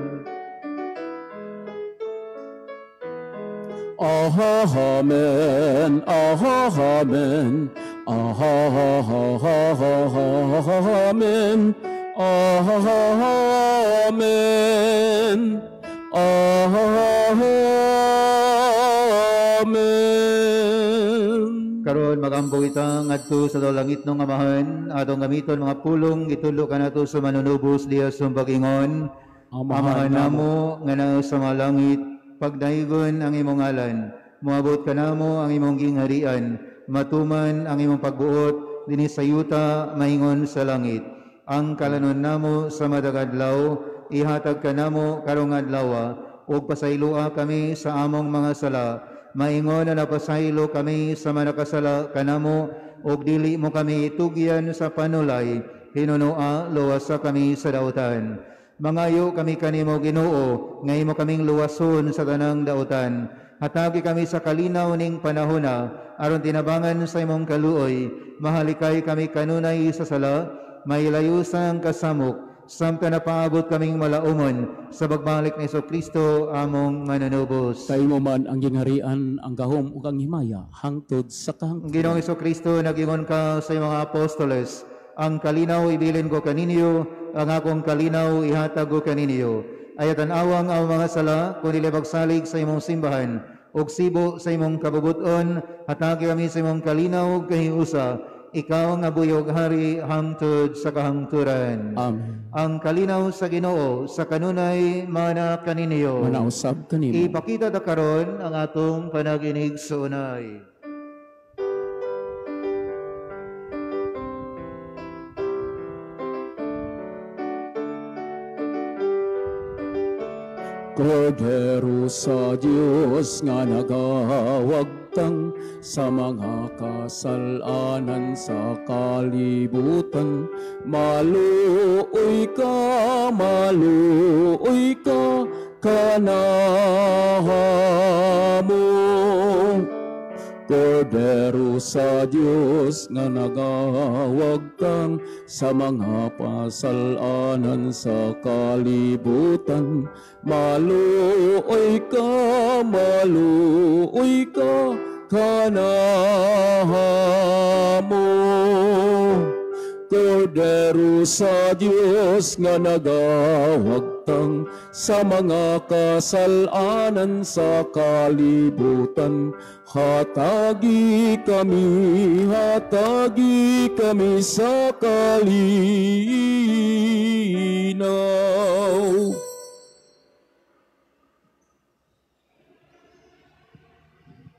Amen, amen, amen, amen, amen. Karon magampo kita ngadto sa langit ng Amahan, atong gamiton mga pulong gitudlo kanato sa manunubos diha sa pagingon. Amahan namo nga naa sa mga langit, pagdaygon ang imong ngalan, moabot kanamo ang imong gingharian, matuman ang imong pagbuot dinhi sa yuta maingon sa langit. Ang kalanon namo sa matag adlaw ihatag kanamo karong adlaw, ug pasayloa kami sa among mga sala, maingon na napasaylo kami sa manakasala kanamo, ug dili mo kami tugyan sa panulay, hinunoa luwasa kami sa dautan. Mangayo kami kanimo Ginoo, nga imo kaming luwason sa tanang dautan. Hatagi kami sa kalinaw ning panahona, aron tinabangan sa imong kaluoy, mahalikay kami kanunay sa sala, mailayo sa kasamok, samtang napaabot kaming malaumon sa pagbalik ni Kristo among mananubos. Sa imo man ang gingharian, ang gahom ug ang himaya hangtod sa kahangturan. Ginoong Kristo, nag-ingon ka sa imong mga apostoles, ang kalinaw ibilin ko kaninyo, ang akong kalinaw ihatag ko kaninyo. Ay tan-awang ang mga sala kun dili pagsalig sa imong simbahan ug sibo sa imong kabubuton, hatagi kami sa imong kalinaw ug kahiusa. Ikaw nga buyog hari hangtod sa kahangturan. Amen. Ang kalinaw sa Ginoo sa kanunay mana kaninyo. Manausab kanimo. Ipakita ta karon ang atong panaginig sa unay. Kordero sa Dios nga nagawagtang sa mga kasalanan sa kalibutan, maluoy ka kanahamo. Kordero sa Dios nga nagawagtang sa mga pasalanan sa kalibutan. Maluoy ka, kanahamo. Kordero sa Dios nga nagawagtang sa mga kasalanan sa kalibutan. Hatagi kami sa kalinaw.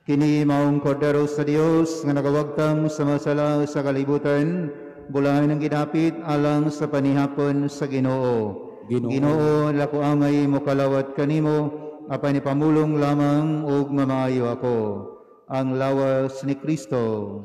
Kini maong kordero sa Dios nga nagawagtang sa masala sa kalibutan, bulahan ang ginapit alang sa panihapon sa Ginoo. Ginoo, lako angay mokalawat kanimo, apan ipamulong lamang ug mamaayo ako. Ang lawas ni Kristo.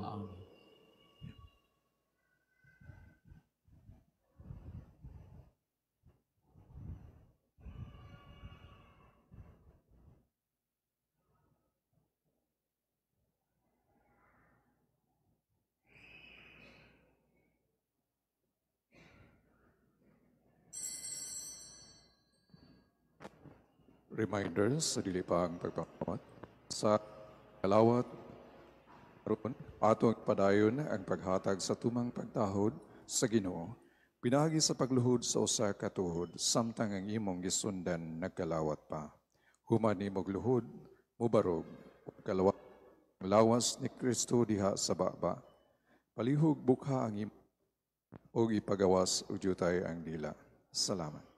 Reminders sa dili pa ang pagpapamot sa kalawat aron atong padayon ang paghatag sa tumang pagtahod sa Ginoo pinaagi sa pagluhod sa usa ka tuhod samtang ang imong gisundan nagkalawat pa. Human imong luhod mubarog kalawat lawas ni Kristo diha sa baba. Palihog bukha ang imong ug ipagawas og jutay ang dila. Salamat.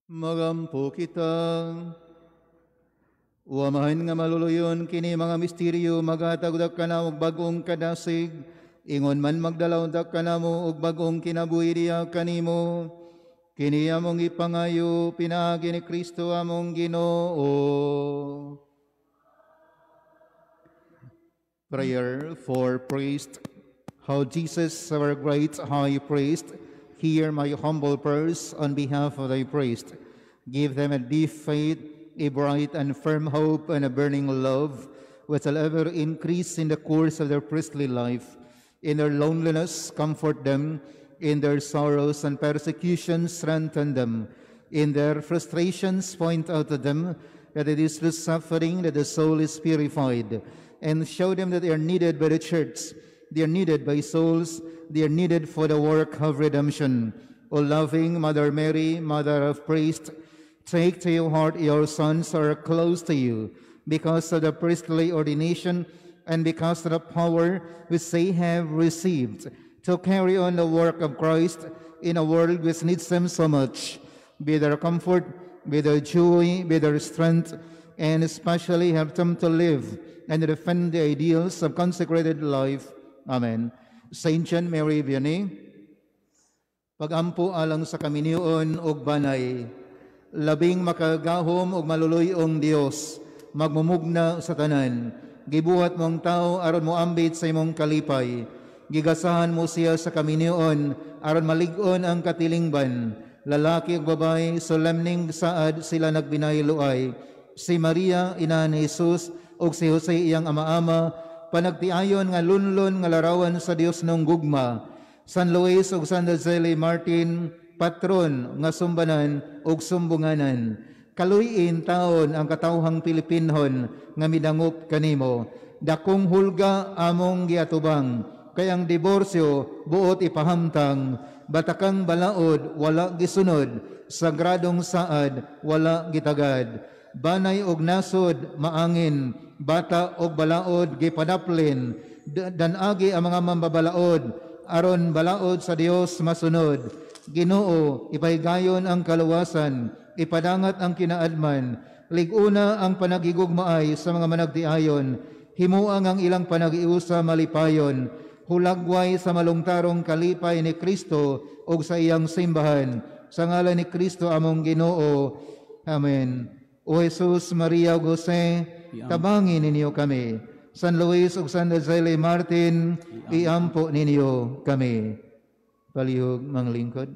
Magampo kita. O Amahan nga maluluyon, kini mga misteryo, maghatag ka na og bag-ong kadasig, ingon man magdala ka namo og bag-ong kinabuhi diha kanimo. Kini among ipangayo pinaagi ni Kristo among Ginoo. Prayer for priest. How Jesus, our great high priest, hear my humble prayers on behalf of thy priest. Give them a deep faith, a bright and firm hope, and a burning love, which shall ever increase in the course of their priestly life. In their loneliness, comfort them. In their sorrows and persecutions, strengthen them. In their frustrations, point out to them that it is through suffering that the soul is purified, and show them that they are needed by the church. They are needed by souls. They are needed for the work of redemption. O loving Mother Mary, Mother of Priests, take to your heart your sons who are close to you, because of the priestly ordination and because of the power which they have received to carry on the work of Christ in a world which needs them so much. Be their comfort, be their joy, be their strength, and especially help them to live and defend the ideals of consecrated life. Amen. Saint John Mary Vianney, pagampo alang sa kaminyoon og banay, labing makagahom og maluluyong Dios, magmumugna sa tanan. Gibuhat mo ang tao aron moambit sa imong kalipay. Gigasahan mo siya sa kaminyoon aron malig-on ang katilingban. Lalaki ug babae, solemning saad sila nagbinayloay. Si Maria, ina ni Jesus, ug si Jose iyang ama-ama, panagtiayon nga lunlon nga larawan sa Dios nung gugma. San Luis ug San Zeli Martin, patron nga sumbanan ug sumbunganan. Kaluy-in taon ang katawhang Pilipinhon nga midangop kanimo. Dakong hulga among giatubang, kay ang diborsyo buot ipahamtang, batakang balaod wala gisunod, sagradong saad wala gitagad. Banay og nasod maangin, bata og balaod gipadaplin, danagi ang mga mambabalaod, aron balaod sa Dios masunod. Ginoo, ipahigayon ang kaluwasan, ipadangat ang kinaadman, liguna ang panagigugmaay sa mga managtiayon, himuang ang ilang panagiusa malipayon, hulagway sa malungtarong kalipay ni Kristo ug sa iyang simbahan. Sa ngalan ni Kristo among Ginoo. Amen. O Jesus, Maria ug Jose, tabangi ninyo kami. San Luis ug San Zeli Martin, iampo ninyo kami. Palihog manglingkod.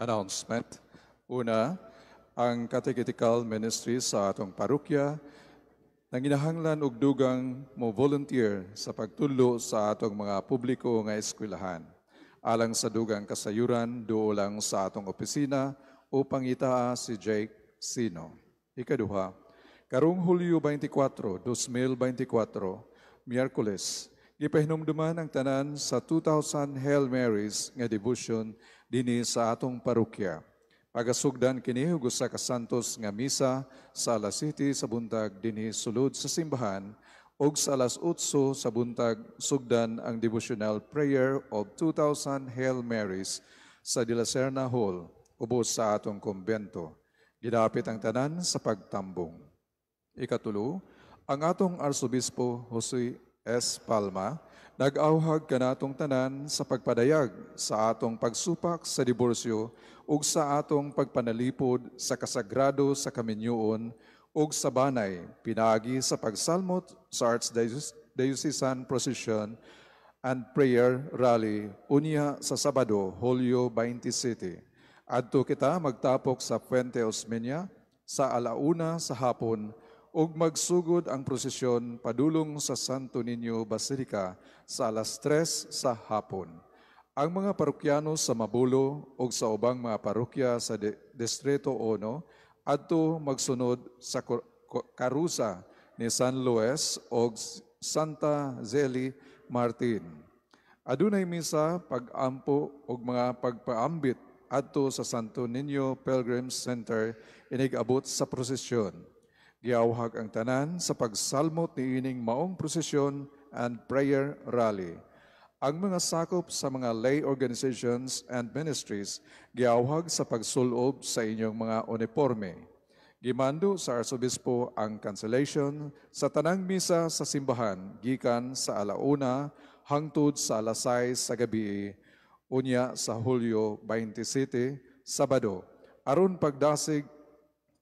Announcement. Una, ang Catechetical Ministry sa atong parokya nanginahanglan og dugang mo volunteer sa pagtudlo sa atong mga publiko nga eskwelahan. Alang sa dugang kasayuran, duo lang sa atong opisina o pangitaa si Jake Sino. Ikaduha, karong Hulyo 24, 2024, Miyerkules, gipahinumduman ang tanan sa 2,000 Hail Marys nga devotion dinhi sa atong parokya. Pagasugdan kini ug usa ka santos nga misa sa alas 7 sa buntag dinhi sulod sa simbahan ug sa alas 8 sa buntag sugdan ang devotional prayer of 2,000 Hail Marys sa De La Serna Hall ubos sa atong kumbento. Gidapit ang tanan sa pagtambong. Ikatulo, ang atong Arsobispo Jose S. Palma nag-awhag kanatong tanan sa pagpadayag sa atong pagsupak sa diborsyo ug sa atong pagpanalipod sa kasagrado sa kaminyoon ug sa banay pinaagi sa pagsalmot sa Archdiocesan Procession and Prayer Rally unya sa Sabado, Hulyo 27. Adto kita magtapok sa Fuente Osmeña sa alauna sa hapon ug magsugod ang prosesyon padulong sa Santo Niño Basilica sa alas 3 sa hapon. Ang mga parokyano sa Mabulo ug sa ubang mga parokya sa Distrito 1 adto magsunod sa karusa ni San Luis ug Santa Zeli Martin. Adunay misa pag-ampo ug mga pagpaambit adto sa Santo Niño Pilgrim Center inig-abot sa prosesyon. Giawhag ang tanan sa pagsalmot niining maong prosesyon and Prayer Rally. Ang mga sakop sa mga lay organizations and ministries giawhag sa pagsulob sa inyong mga uniforme. Gimando sa Arsobispo ang cancellation sa tanang misa sa simbahan gikan sa 1:00 hangtod sa 6:00 sa gabi, unya sa Hulyo 27, Sabado, aron pagdasig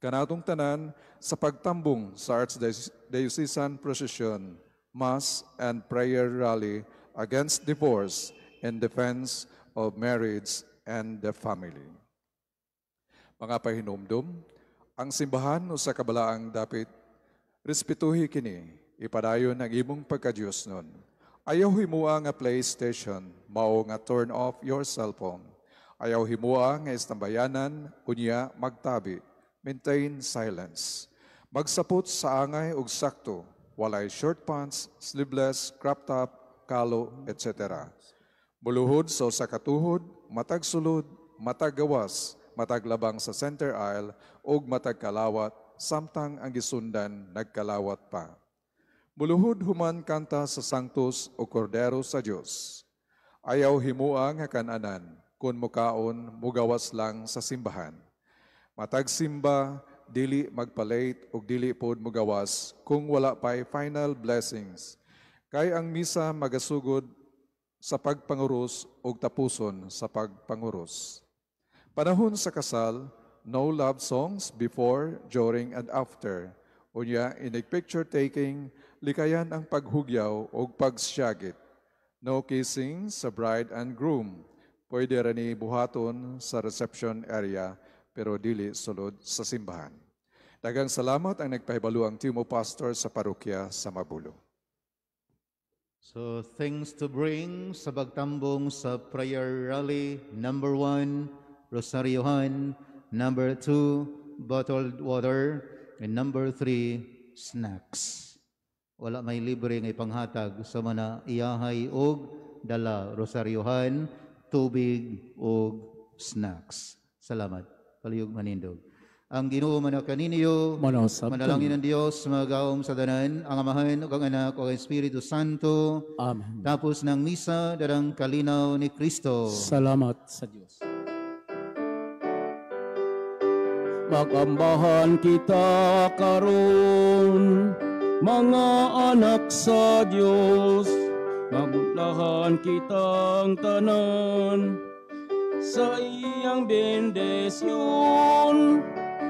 kanatong tanan sa pagtambong sa Archdiocesan Procession, Mass and Prayer Rally against divorce in defense of marriage and the family. Mga pahinumdum, ang simbahan usa ka balaang dapit respetuhi kini, ipadayon ang imong pagka-Diyos nun. Ayaw himua nga PlayStation, mao nga turn off your cellphone. Ayaw himua nga istambayanan, unya magtabi. Maintain silence. Magsapot sa angay ug sakto, walay short pants, sleeveless, crop top, kalo, etc. Muluhod sa usa ka tuhod, matag sulod, matag gawas, matag labang sa center aisle, ug matag kalawat, samtang ang gisundan nagkalawat pa. Muluhod human kanta sa Sanctus o Cordero sa Dios. Ayaw himua nga kananan, kun mukaon, mugawas lang sa simbahan. Matag simba, dili magpa-late ug dili pod mugawas kung wala pa'y final blessings. Kay ang misa magasugod sa pagpanguros ug tapuson sa pagpanguros. Panahon sa kasal, no love songs before, during, and after. Unya, inig picture taking, likayan ang paghugyaw ug pagsyagit. No kissing sa bride and groom. Pwede ra ni buhaton sa reception area, pero dili sulod sa simbahan. Daghang salamat ang nagpahibalo ang team of pastor sa parokya sa Mabulo. So things to bring sa pagtambong sa prayer rally: number 1, rosaryohan; number 2, bottled water; and number 3, snacks. Wala may libre nga ipanghatag sa mga iyahay og dala, rosaryohan, tubig og snacks. Salamat. Palihog manindog. Ang Ginoo mana kaninyo. Manausab Manalangin ng Dios magahom sa tanan, ang Amahan ug ang Anak ug ang Espiritu Santo. Amen. Tapos ng misa, darang kalinaw ni Kristo. Salamat sa Dios. Magambahan kita karon, mga anak sa Dios. Magulahan kitang tanan sa iyang bendisyon.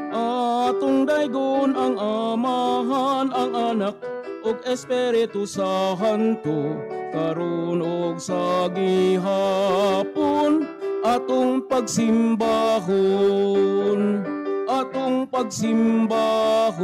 Atong daygon ang Amahan, ang Anak ug Espiritu Santo, karon ug sa gihapon atong pagsimbahon, atong pagsimbahon.